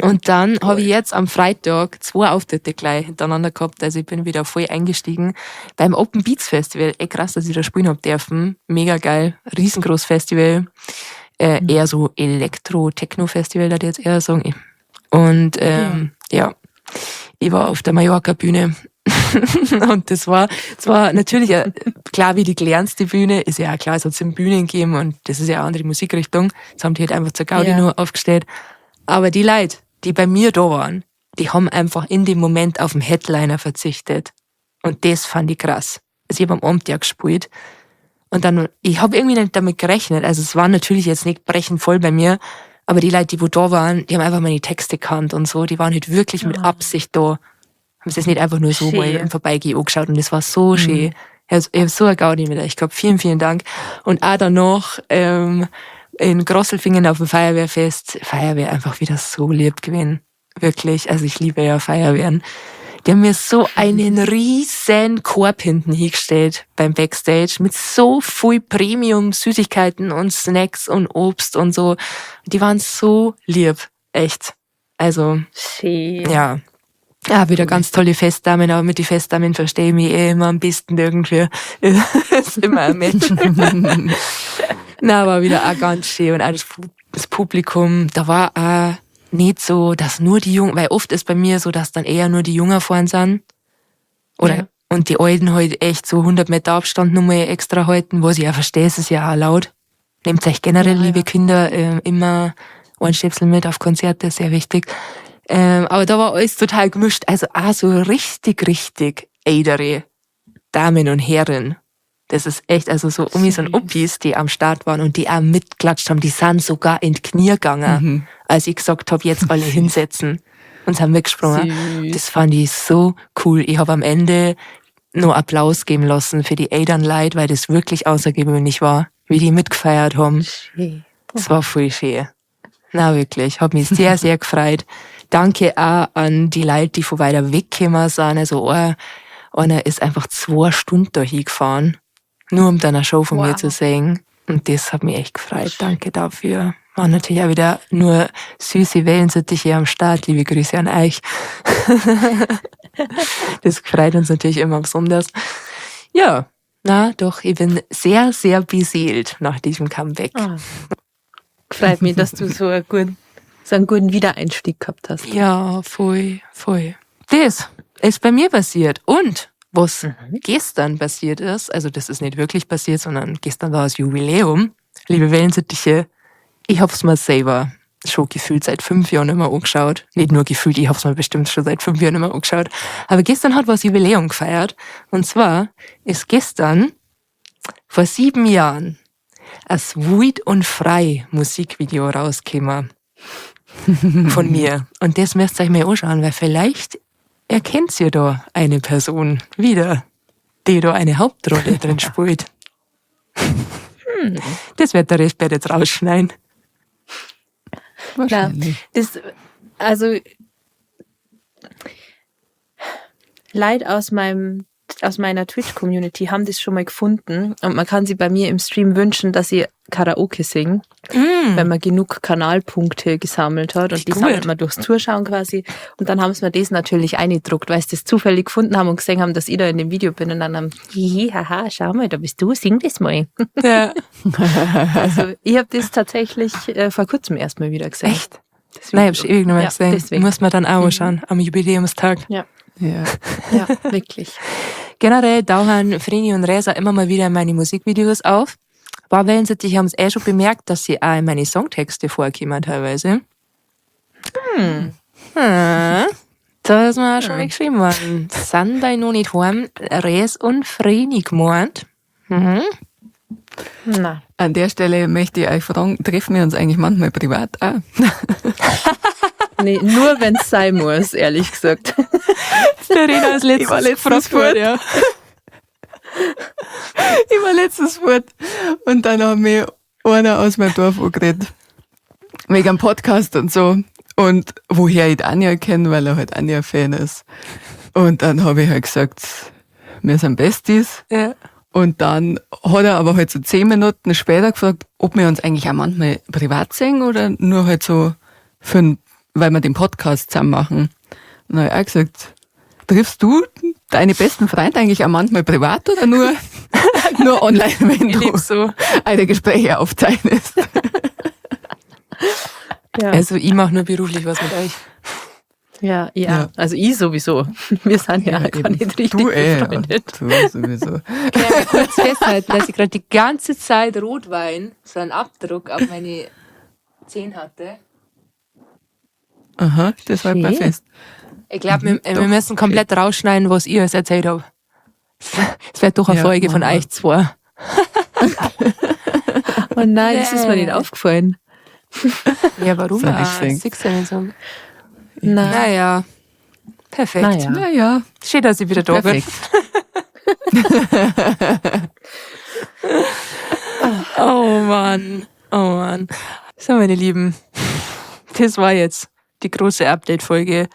Und dann habe ich jetzt am Freitag 2 Auftritte gleich hintereinander gehabt. Also ich bin wieder voll eingestiegen beim Open Beats Festival. Ey, krass, dass ich da spielen hab dürfen. Mega geil. Riesengroß Festival. Eher so Elektro-Techno-Festival, würde ich jetzt eher sagen. Und ja, ich war auf der Mallorca-Bühne. Und das war zwar natürlich klar wie die kleinste Bühne, ist ja auch klar, es hat 7 Bühnen gegeben und das ist ja eine andere Musikrichtung. Das haben die halt einfach zur Gaudi nur aufgestellt. Aber die Leute, die bei mir da waren, die haben einfach in dem Moment auf den Headliner verzichtet. Und das fand ich krass. Also ich hab am Abend ja gespielt. Und dann, ich hab irgendwie nicht damit gerechnet. Also es war natürlich jetzt nicht brechend voll bei mir, aber die Leute, die wo da waren, die haben einfach meine Texte gekannt und so. Die waren halt wirklich mit Absicht da. Haben sie es nicht einfach nur so mal im Vorbeigehen angeschaut und das war so schön. Ich hab so eine Gaudi mit euch gehabt. Vielen, vielen Dank. Und auch danach, in Grosselfingen auf dem Feuerwehrfest, Feuerwehr einfach wieder so lieb gewesen. Wirklich. Also ich liebe ja Feuerwehren. Die haben mir so einen riesen Korb hinten hingestellt beim Backstage mit so viel Premium-Süßigkeiten und Snacks und Obst und so. Die waren so lieb. Echt. Also, schön. Ja. Ja, wieder ganz tolle Festdamen, aber mit den Festdamen verstehe ich mich eh immer am besten irgendwie. Ist immer ein Match. Na, war wieder auch ganz schön und auch das Publikum, da war auch nicht so, dass nur die Jungen, weil oft ist bei mir so, dass dann eher nur die Jungen vorn sind. Oder, und die Alten halt echt so 100 Meter Abstand nochmal extra halten, was ich auch verstehe, es ist ja auch laut. Nehmt euch generell, liebe Kinder, immer Ohrenstöpsel mit auf Konzerte, sehr wichtig. Aber da war alles total gemischt, also auch so richtig, richtig ältere Damen und Herren. Das ist echt, also so Omis und Opis, die am Start waren und die auch mitgeklatscht haben, die sind sogar in die Knie gegangen, als ich gesagt hab, jetzt alle hinsetzen und sind mitgesprungen. Süß. Das fand ich so cool. Ich hab am Ende nur Applaus geben lassen für die älteren Leute, weil das wirklich außergewöhnlich war, wie die mitgefeiert haben. Schön. Das war voll schön. Na wirklich, hab mich sehr, sehr gefreut. Danke auch an die Leute, die von weiter weg gekommen sind. Also einer ist einfach 2 Stunden da hingefahren, nur um dann eine Show von mir zu sehen. Und das hat mich echt gefreut. Danke dafür. Waren natürlich auch wieder nur süße Wellensittiche am Start. Liebe Grüße an euch. Das freut uns natürlich immer besonders. Ja, na doch, ich bin sehr, sehr beseelt nach diesem Comeback. Freut mich, dass du so einen guten Wiedereinstieg gehabt hast. Ja, voll, voll. Das ist bei mir passiert. Und was gestern passiert ist, also das ist nicht wirklich passiert, sondern gestern war das Jubiläum. Liebe Wellensittiche, ich hab's mir selber schon gefühlt seit 5 Jahren nicht mehr angeschaut. Nicht nur gefühlt, ich hab's mir bestimmt schon seit 5 Jahren nicht mehr angeschaut. Aber gestern hat was Jubiläum gefeiert. Und zwar ist gestern vor 7 Jahren das Wild und Frei Musikvideo rausgekommen. Von mir. Und das müsst ihr euch mal anschauen, weil vielleicht erkennt ihr da eine Person wieder, die da eine Hauptrolle drin spielt. Das wird der Rest jetzt rausschneiden. Wahrscheinlich. Na, das, also Leute aus meiner Twitch-Community haben das schon mal gefunden und man kann sie bei mir im Stream wünschen, dass sie Karaoke singen, wenn man genug Kanalpunkte gesammelt hat und Wie die gut. sammelt man durchs Zuschauen quasi und dann haben sie mir das natürlich eingedruckt, weil sie das zufällig gefunden haben und gesehen haben, dass ich da in dem Video bin und dann haben, hihi, haha, schau mal, da bist du, sing das mal. Also ich hab das tatsächlich vor kurzem erst mal wieder gesehen. Echt? Nein, ich hab's ewig nicht mehr Ja, gesehen. deswegen. Muss man dann auch anschauen, am Jubiläumstag. Ja. Ja. Ja, wirklich. Generell tauchen Vreni und Resa immer mal wieder in meine Musikvideos auf. Ein paar Wellensittiche haben's eh schon bemerkt, dass sie auch in meine Songtexte vorkommen teilweise. Da ist mir auch schon mal geschrieben worden. Sind bei noch nicht heim, Res und Vreni gemeint? Na. An der Stelle möchte ich euch fragen, treffen wir uns eigentlich manchmal privat auch? Nee, nur wenn's sein muss, ehrlich gesagt. Verena ist Ich war letztens fort. ja. Ich war letztens fort. Und dann hat mich einer aus meinem Dorf angeredet. Wegen einem Podcast und so. Und woher ich Anja kenne, weil er halt Anja-Fan ist. Und dann habe ich halt gesagt, wir sind Besties. Und dann hat er aber halt so 10 Minuten später gefragt, ob wir uns eigentlich auch manchmal privat sehen oder nur halt so für, weil wir den Podcast zusammen machen. Und dann habe ich auch gesagt, triffst du deine besten Freunde eigentlich auch manchmal privat oder nur, nur online, wenn du so. eine Gespräche aufzeichnest? Ja. Also ich mache nur beruflich was mit euch. Ja, ja, Ja. Also ich sowieso. Wir sind ja, gar eben. nicht richtig Du eh, befreundet. Du sowieso. Ich kann kurz festhalten, dass ich gerade die ganze Zeit Rotwein, so einen Abdruck auf meine Zähne hatte. Aha, das halt mal Schön. fest. Ich glaube, wir doch. müssen komplett rausschneiden, was ich alles erzählt habe. Es wird doch eine Ja, Folge von machen wir. euch zwei. Oh nein, das ist mir nicht Nee. aufgefallen. Ja, warum? Soll ich auch? singen? Siehst du ja nicht so. Nein. Naja, perfekt. Naja. Naja, Schön, dass ich wieder da bin. perfekt. Oh Mann, oh Mann. So, meine Lieben, das war jetzt die große Update-Folge.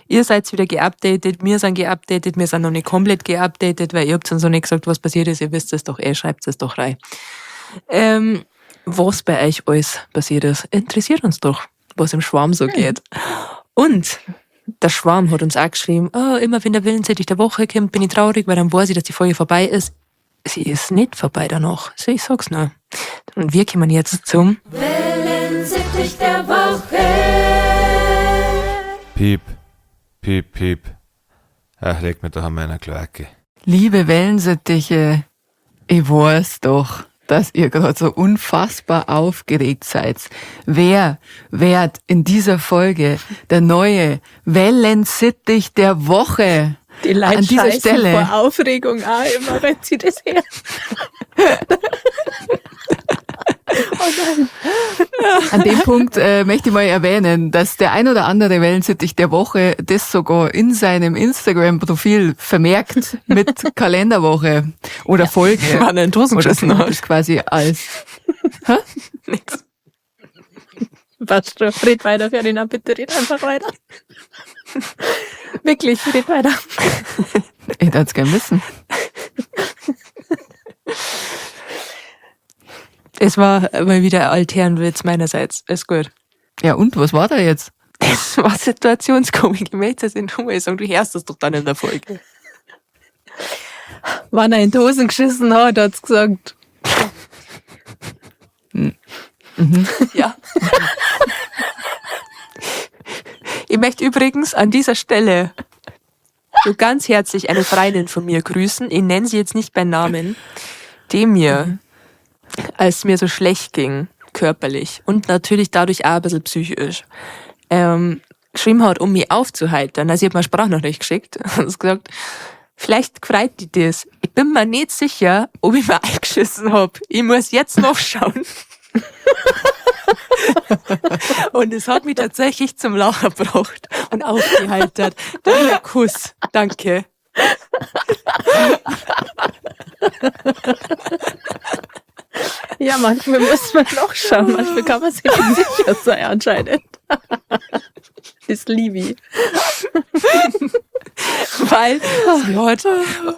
Ihr seid wieder geupdatet, wir sind geupdatet, wir sind noch nicht komplett geupdatet, weil ihr habt uns noch nicht gesagt, was passiert ist. Ihr wisst es doch eh, schreibt es doch rein. Was bei euch alles passiert ist, interessiert uns doch, was im Schwarm so geht. Und der Schwarm hat uns auch geschrieben, oh, immer wenn der Willensittich der Woche kommt, bin ich traurig, weil dann weiß ich, dass die Folge vorbei ist. Sie ist nicht vorbei danach. So, ich sag's nur. Und wir kommen jetzt zum Wellensittich der Woche. Piep, piep, piep. Ach, leg mir doch an meiner Kloake. Liebe Wellensittiche, ich weiß doch, dass ihr gerade so unfassbar aufgeregt seid. Wer wird in dieser Folge der neue Wellensittich der Woche? Die Leute An dieser scheißen Stelle. vor Aufregung auch immer, wenn sie das hören. An dem Punkt möchte ich mal erwähnen, dass der ein oder andere Wellensittich der Woche das sogar in seinem Instagram-Profil vermerkt mit Kalenderwoche oder Folge. Wann er in die Hosen Oder geschissen hat. das quasi als Nix. Passt schon. Red weiter, Ferdinand, bitte red einfach weiter. Wirklich, red weiter. Ich würde es gern wissen. Es war mal wieder ein Altherrenwitz meinerseits. Ist gut. Ja, und was war da jetzt? Das war Situationskomik. Ich möchte es nicht nochmal sagen. Du hörst das doch dann in der Folge. Wann er in die Hosen geschissen hat, hat's gesagt. Ja. Ich möchte übrigens an dieser Stelle so ganz herzlich eine Freundin von mir grüßen. Ich nenne sie jetzt nicht bei Namen, die mir, als es mir so schlecht ging, körperlich und natürlich dadurch auch ein bisschen psychisch, geschrieben hat, um mich aufzuheitern. Also ich habe mir eine Sprachnachricht geschickt und gesagt, vielleicht freut die das. Ich bin mir nicht sicher, ob ich mir eingeschissen hab. Ich muss jetzt noch schauen. Und es hat mich tatsächlich zum Lachen gebracht und aufgeheitert. Dein Kuss. Danke. Ja, manchmal muss man noch schauen, manchmal kann man sich nicht sicher sein anscheinend. Das liebe ich. Weil sie hat,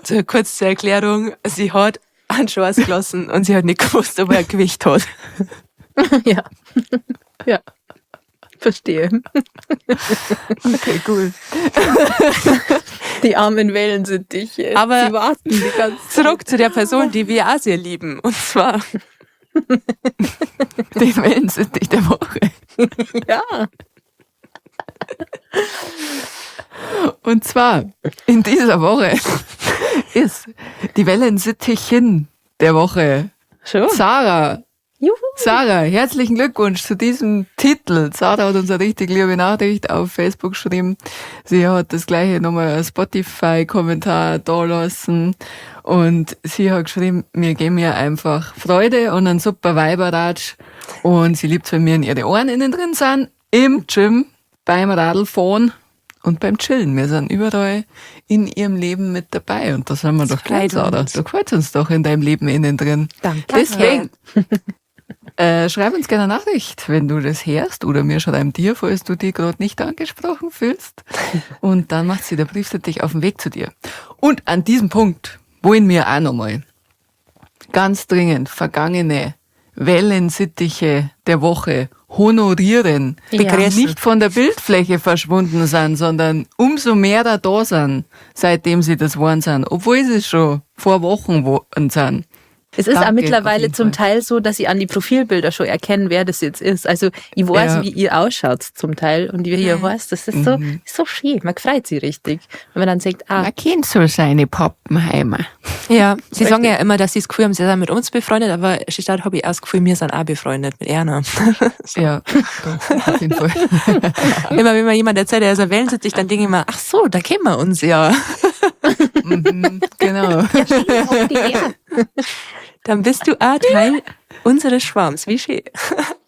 so kurz zur Erklärung, sie hat einen Schwarz gelassen und sie hat nicht gewusst, ob er ein Gewicht hat. Ja. Ja. Verstehe. Okay, cool. Die armen Wellensittiche. Aber sie warten die ganze Zeit. Zurück zu der Person, die wir auch sehr lieben. Und zwar Den Wellensittich der Woche. Ja. Und zwar in dieser Woche ist die Wellensittichin der Woche Schon. Sarah. Juhu. Sarah, herzlichen Glückwunsch zu diesem Titel. Sarah hat uns eine richtig liebe Nachricht auf Facebook geschrieben. Sie hat das gleiche nochmal als Spotify-Kommentar da lassen. Und sie hat geschrieben, wir geben ihr einfach Freude und einen super Weiberratsch. Und sie liebt, wenn wir in ihre Ohren innen drin sind, im Gym, beim Radlfahren und beim Chillen. Wir sind überall in ihrem Leben mit dabei. Und da sind wir doch gleich, freut Sarah. uns. Du gefällt uns doch in deinem Leben innen drin. Danke. Deswegen schreib uns gerne eine Nachricht, wenn du das hörst, oder mir schreiben dir, falls du dich gerade nicht angesprochen fühlst. Und dann macht sie der Briefsittich auf den Weg zu dir. Und an diesem Punkt wollen wir auch nochmal ganz dringend vergangene Wellensittiche der Woche honorieren, Begrüßen. nicht von der Bildfläche verschwunden sind, sondern umso mehr da sind, seitdem sie das geworden sind, obwohl sie schon vor Wochen geworden sind. Es ist Danke, auch auf mittlerweile jeden zum Fall. Teil so, dass ich an die Profilbilder schon erkenne, wer das jetzt ist. Also ich weiß, Ja. wie ihr ausschaut zum Teil und wie ihr heißt. Das ist so, so schön. Man freut sich richtig. Wenn man dann sagt, ah, kennt so seine Pappenheimer. Ja, sie sagen ja immer, dass sie das Gefühl haben, sie sind mit uns befreundet, aber statt habe ich auch das Gefühl, wir sind auch befreundet mit Erna. Ja, doch, auf jeden Fall. Immer wenn mir jemand erzählt, er ist ein Wellensittich, dann denke ich mir, ach so, da kennen wir uns ja. Genau. Dann bist du auch Teil unseres Schwarms. Wie schön.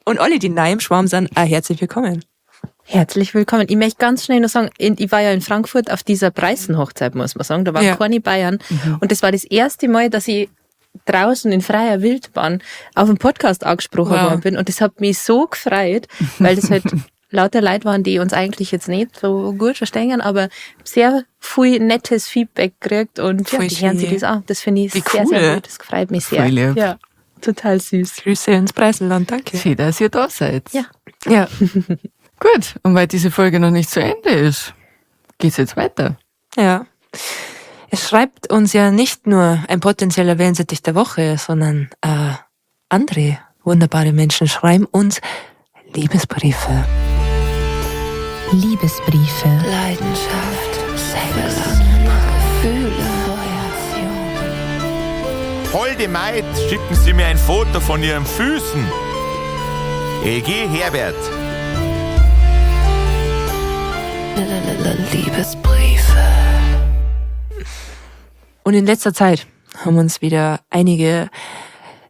Und alle, die neu im Schwarm sind, auch herzlich willkommen. Herzlich willkommen. Ich möchte ganz schnell noch sagen, ich war ja in Frankfurt auf dieser Preisenhochzeit, muss man sagen. Da waren Ja. keine Bayern. Und das war das erste Mal, dass ich draußen in freier Wildbahn auf dem Podcast angesprochen Wow. worden bin. Und das hat mich so gefreut, weil das halt lauter Leute waren, die uns eigentlich jetzt nicht so gut verstehen, aber sehr viel nettes Feedback gekriegt und ja, Voll die hören sich schön. das an. Das finde ich Wie sehr, cool. sehr gut. Das freut mich sehr. Voll lieb. Ja, total süß. Grüße ins Preisenland, danke. Schön, dass ihr da seid. Ja. Ja. Gut, und weil diese Folge noch nicht zu Ende ist, geht's jetzt weiter. Ja. Es schreibt uns ja nicht nur ein potenzieller Wellensittich der Woche, sondern andere wunderbare Menschen schreiben uns Liebesbriefe. Liebesbriefe. Leidenschaft, Sex, Gefühle, Holde Maid, schicken Sie mir ein Foto von Ihren Füßen. EG Herbert. Liebesbriefe. Und in letzter Zeit haben uns wieder einige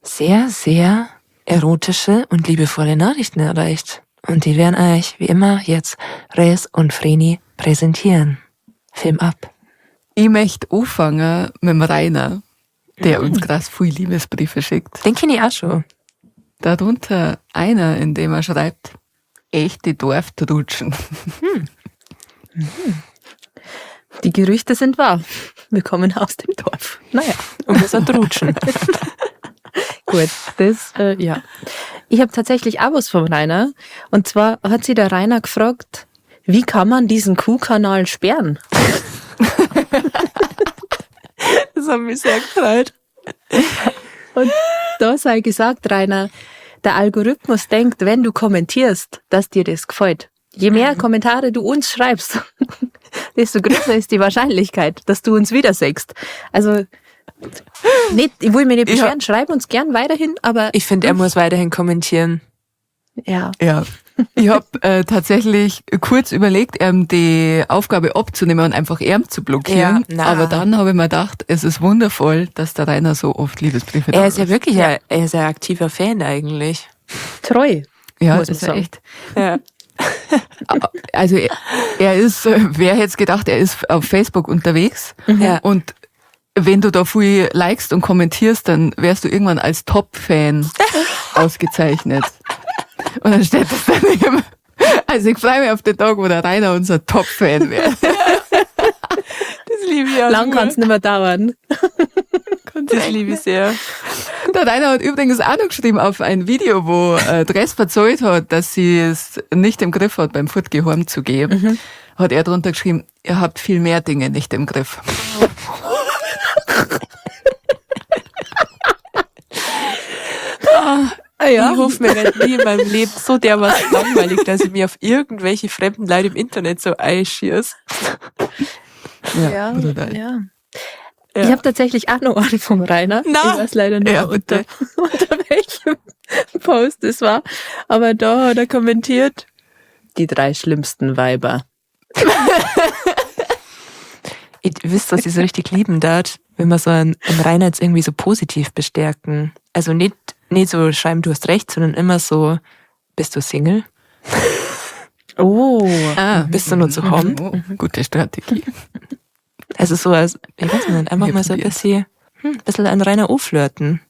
sehr, sehr erotische und liebevolle Nachrichten erreicht. Und die werden euch, wie immer, jetzt Res und Vreni präsentieren. Film ab. Ich möchte anfangen mit dem Rainer, der uns krass viel Liebesbriefe schickt. Den kenne ich auch schon. Darunter einer, in dem er schreibt, echte Dorftrutschen. Die Gerüchte sind wahr. Wir kommen aus dem Dorf. Naja. Und wir sind Rutschen. Gut, das, ja. Ich habe tatsächlich auch was vom Rainer. Und zwar hat sich der Rainer gefragt, wie kann man diesen Kuhkanal sperren? Das hat mich sehr gefreut. Und da sei gesagt, Rainer, der Algorithmus denkt, wenn du kommentierst, dass dir das gefällt. Je mehr Kommentare du uns schreibst, desto größer ist die Wahrscheinlichkeit, dass du uns wieder siehst. Also, nicht, ich will mich nicht beschweren, schreib uns gern weiterhin, aber Ich finde, er muss weiterhin kommentieren. ja. Ja. Ich habe tatsächlich kurz überlegt, ihm die Aufgabe abzunehmen und einfach ihm zu blockieren. Ja, na. Aber dann habe ich mir gedacht, es ist wundervoll, dass der Rainer so oft Liebesbriefe Er ist ja da wirklich ein, er ist ein aktiver Fan eigentlich. Treu. Ja, muss man ist ja sagen. echt. Ja. Also er ist, wer hätte gedacht, er ist auf Facebook unterwegs. Ja. Und wenn du da viel likest und kommentierst, dann wärst du irgendwann als Top-Fan ausgezeichnet. Und dann steht das dann eben. Also ich freue mich auf den Tag, wo der Rainer unser Top-Fan wird. Das liebe ich auch. Lang kann es nicht mehr dauern. Das liebe ich sehr. Der Rainer hat übrigens auch noch geschrieben auf ein Video, wo Dress verzollt hat, dass sie es nicht im Griff hat, beim Fortgehen zu gehen. Hat er drunter geschrieben, ihr habt viel mehr Dinge nicht im Griff. Ja. Ich hoffe, mir wird nie in meinem Leben so dermaßen langweilig, dass ich mir auf irgendwelche fremden Leute im Internet so einschieße. Ja, brutal. ja. Ich habe tatsächlich auch noch einen vom Rainer. Na. Ich weiß leider nicht, Ja, unter welchem Post es war. Aber da hat er kommentiert, die drei schlimmsten Weiber. Ich wisst, was ich so richtig lieben darf, wenn man so einen Rainer jetzt irgendwie so positiv bestärken. Also nicht so schreiben, du hast recht, sondern immer so, bist du Single? Oh. Ah, Bist du nur zu haben? Oh, gute Strategie. Also so als, ich weiß nicht, einfach Wir mal so ein probieren's. bisschen, ein bisschen an Rainer anflirten.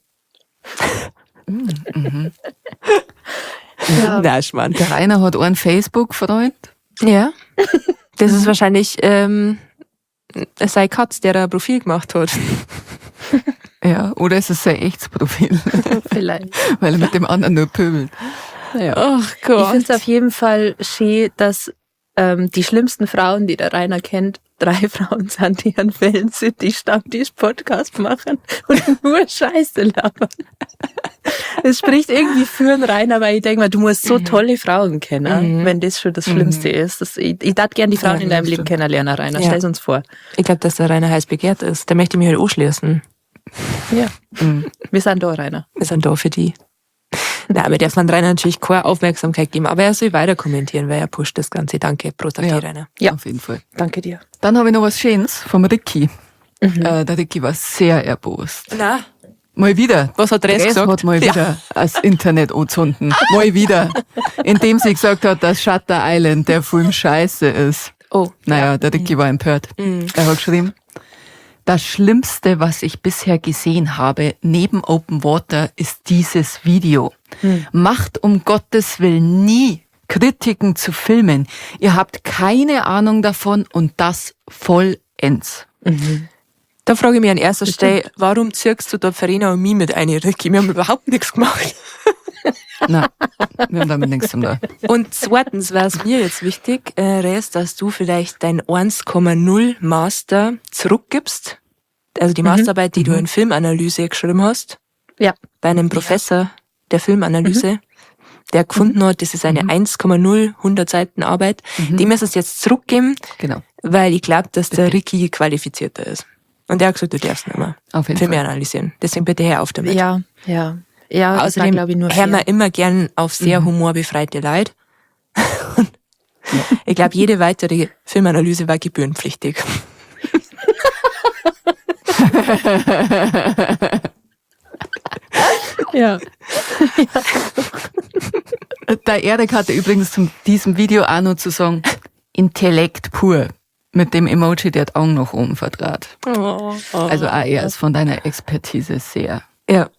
Ja. Na, Schmarrn. Der Rainer hat einen Facebook-Freund. Ja. Das ist wahrscheinlich sei Katz, der da ein Profil gemacht hat. Ja, oder ist es sein echtes Profil, Vielleicht. weil er mit dem anderen nur pöbelt. Naja. Ach Ich Gott. finde es auf jeden Fall schön, dass die schlimmsten Frauen, die der Rainer kennt, drei Frauen sind, die an Wellensittich Stammtisch Podcast machen und nur Scheiße labern. Es spricht irgendwie für den Rainer, weil ich denke mal, du musst so tolle Frauen kennen, wenn das schon das Schlimmste ist. Das, ich darf gern die Frauen Ja, in deinem das Leben stimmt. kennenlernen, Rainer. Ja. Stell's uns vor. Ich glaube, dass der Rainer heiß begehrt ist. Da möchte ich mich halt anschließen. Ja. Wir sind da, Rainer. Wir sind da für die. Nein, aber darf man Rainer natürlich keine Aufmerksamkeit geben, aber er soll weiter kommentieren, weil er pusht das Ganze. Danke, Prost auf Ja. die Rainer. Ja. Auf jeden Fall. Danke dir. Dann habe ich noch was Schönes vom Ricky. Der Ricky war sehr erbost. Na, Mal wieder. Was hat Dres Dres gesagt? hat mal Ja. wieder das Internet anzünden. Mal wieder. Indem sie gesagt hat, dass Shutter Island der Film scheiße ist. Oh. Naja, der Ricky war empört. Er hat geschrieben, das Schlimmste, was ich bisher gesehen habe, neben Open Water, ist dieses Video. Macht um Gottes Willen nie Kritiken zu Filmen. Ihr habt keine Ahnung davon und das vollends. Da frage ich mich an erster Stelle, warum zirkst du da Verena und mich mit ein, Ricky? Wir haben überhaupt nichts gemacht. Na, wir haben damit nichts zum tun. Und zweitens wäre es mir jetzt wichtig, Res, dass du vielleicht dein 1,0 Master zurückgibst. Also die Masterarbeit, die du in Filmanalyse geschrieben hast. Ja. Bei einem Professor der Filmanalyse, der gefunden hat, das ist eine 1,0 100 Seiten Arbeit. Dem müssen es jetzt zurückgeben, Genau. weil ich glaube, dass der Ricky qualifizierter ist. Und der hat gesagt, du darfst nicht mehr Auf jeden Filme Fall. analysieren. Deswegen bitte hör auf damit. Ja, ja. Ja, das war, Außerdem glaube ich, nur hören fair. wir immer gern auf sehr humorbefreite Leute. Und Ich glaube, jede weitere Filmanalyse war gebührenpflichtig. Ja. Der Erik hatte übrigens zu diesem Video auch noch zu sagen, Intellekt pur. Mit dem Emoji, der die Augen nach oben vertrat. Also auch er ist von deiner Expertise sehr Ja,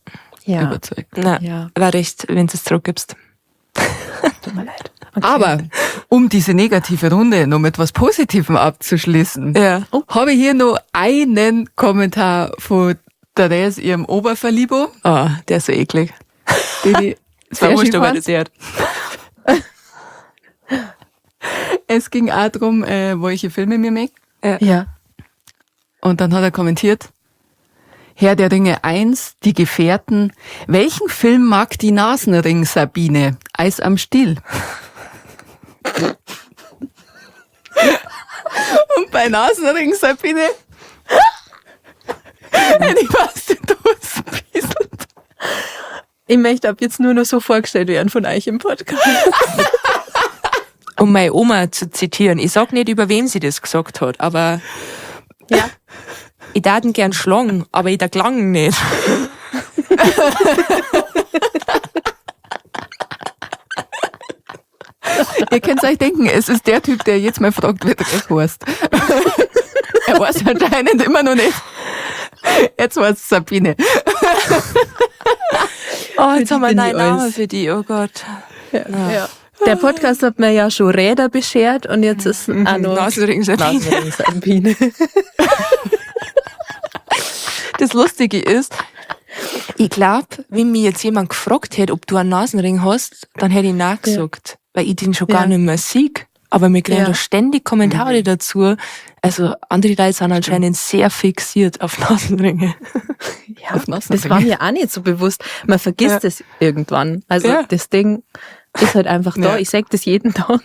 Ja. überzeugt. na, Ja. war recht, wenn du es zurückgibst. Tut mir leid. Okay. Aber um diese negative Runde noch mit was Positivem abzuschließen, Ja. habe ich hier noch einen Kommentar von Therese, ihrem Oberverliebo, Oh, der ist so eklig. den ich Das war sehr wurscht, schön ob er fand. das hört. Es ging auch darum, welche Filme mir mögen. Ja. Und dann hat er kommentiert, Herr der Ringe 1, Die Gefährten. Welchen Film mag die Nasenring Sabine? Eis am Stiel. Und bei Nasenring Sabine hätte ich fast den Dosen bieselt. Ich möchte ab jetzt nur noch so vorgestellt werden von euch im Podcast. Um meine Oma zu zitieren, ich sag nicht, über wem sie das gesagt hat, aber Ja. ich darf ihn gern schlagen, aber ich da klang nicht. Ihr könnt euch denken, es ist der Typ, der jetzt mal fragt, wie der heißt. Er weiß anscheinend immer noch nicht. Jetzt war es Sabine. Oh, jetzt haben wir bin einen ich neuen Namen alles. für die, oh Gott. Ja. Der Podcast hat mir ja schon Räder beschert und jetzt ist auch noch Nasenring Sabine. Nasenring Sabine. Das Lustige ist, ich glaube, wenn mich jetzt jemand gefragt hätte, ob du einen Nasenring hast, dann hätte ich nein gesagt, weil ich den schon gar Ja. nicht mehr sehe. Aber wir kriegen Ja. da ständig Kommentare dazu. Also andere Leute sind anscheinend sehr fixiert auf Nasenringe. Ja, Auf Nasenringe. das war mir auch nicht so bewusst. Man vergisst Ja. es irgendwann. Also Ja. das Ding ist halt einfach da. Ja. Ich sag das jeden Tag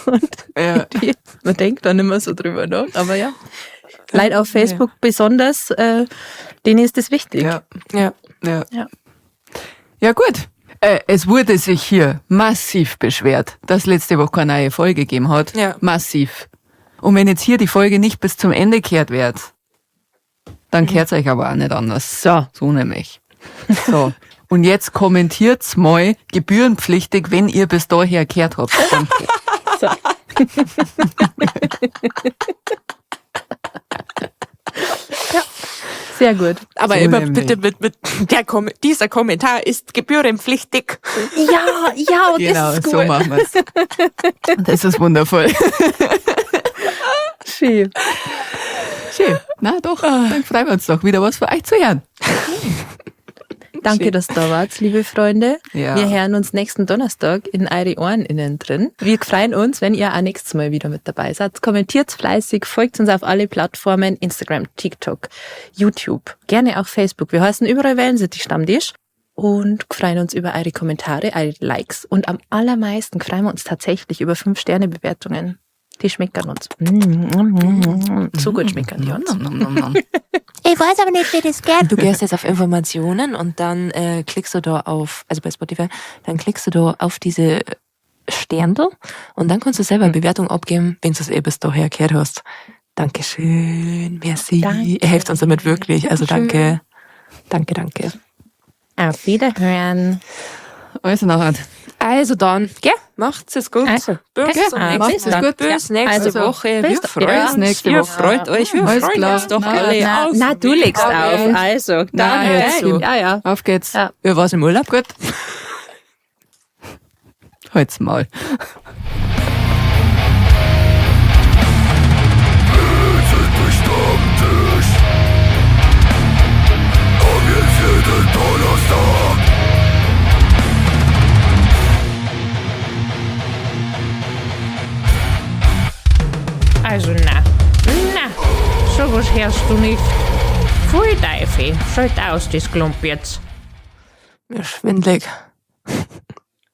und Ja. irgendwie, man denkt dann immer so drüber nach. Aber ja, Leute auf Facebook besonders, denen ist das wichtig. Ja. Ja. Ja. Ja. Ja, gut. Es wurde sich hier massiv beschwert, dass letzte Woche keine neue Folge gegeben hat. Ja. Massiv. Und wenn jetzt hier die Folge nicht bis zum Ende kehrt wird, dann kehrt's euch aber auch nicht anders. So. So nämlich. So. Und jetzt kommentiert's mal gebührenpflichtig, wenn ihr bis daher kehrt habt. Danke. So. Ja. Sehr gut. Aber So immer nämlich. bitte mit dieser Kommentar ist gebührenpflichtig. Ja, ja, und Genau, das ist gut. so machen wir's. Das ist wundervoll. Schön. Schön. Na doch, dann freuen wir uns doch wieder was für euch zu hören. Danke, dass ihr da wart, liebe Freunde. Ja. Wir hören uns nächsten Donnerstag in eure Ohren innen drin. Wir freuen uns, wenn ihr auch nächstes Mal wieder mit dabei seid. Kommentiert fleißig, folgt uns auf alle Plattformen, Instagram, TikTok, YouTube, gerne auch Facebook. Wir heißen überall Wellensittich Stammtisch und freuen uns über eure Kommentare, eure Likes und am allermeisten freuen wir uns tatsächlich über 5-Sterne-Bewertungen. Die schmeckern uns. So gut schmeckern die uns. Nom, nom, nom. Ich weiß aber nicht, wie das geht. Du gehst jetzt auf Informationen und dann klickst du da auf, also bei Spotify, dann klickst du da auf diese Sterndl und dann kannst du selber eine Bewertung abgeben, wenn du es eh bis daher gehört hast. Dankeschön, merci. Danke. Ihr helft uns damit wirklich, also danke. Danke, danke. Auf Wiederhören. Also nachher. Also dann, gell, macht's es gut. Also, bis gell, zum macht's nächsten es Mal. gut. Bis nächste Also, Woche. bis Wir dann. freuen Ja. uns. Nächste Ihr Woche. freut euch. Wir Alles freuen klar. uns doch Na, alle. Na, auf. na, du legst auf. Also, dann Na, hör jetzt. zu. Ja, ja. Auf geht's. Ja. Wer war's im Urlaub? Gut. Halt's Maul. Also na, na, sowas hörst du nicht. Pfui Teufel, schalt aus, das Klump jetzt. Mir schwindelig.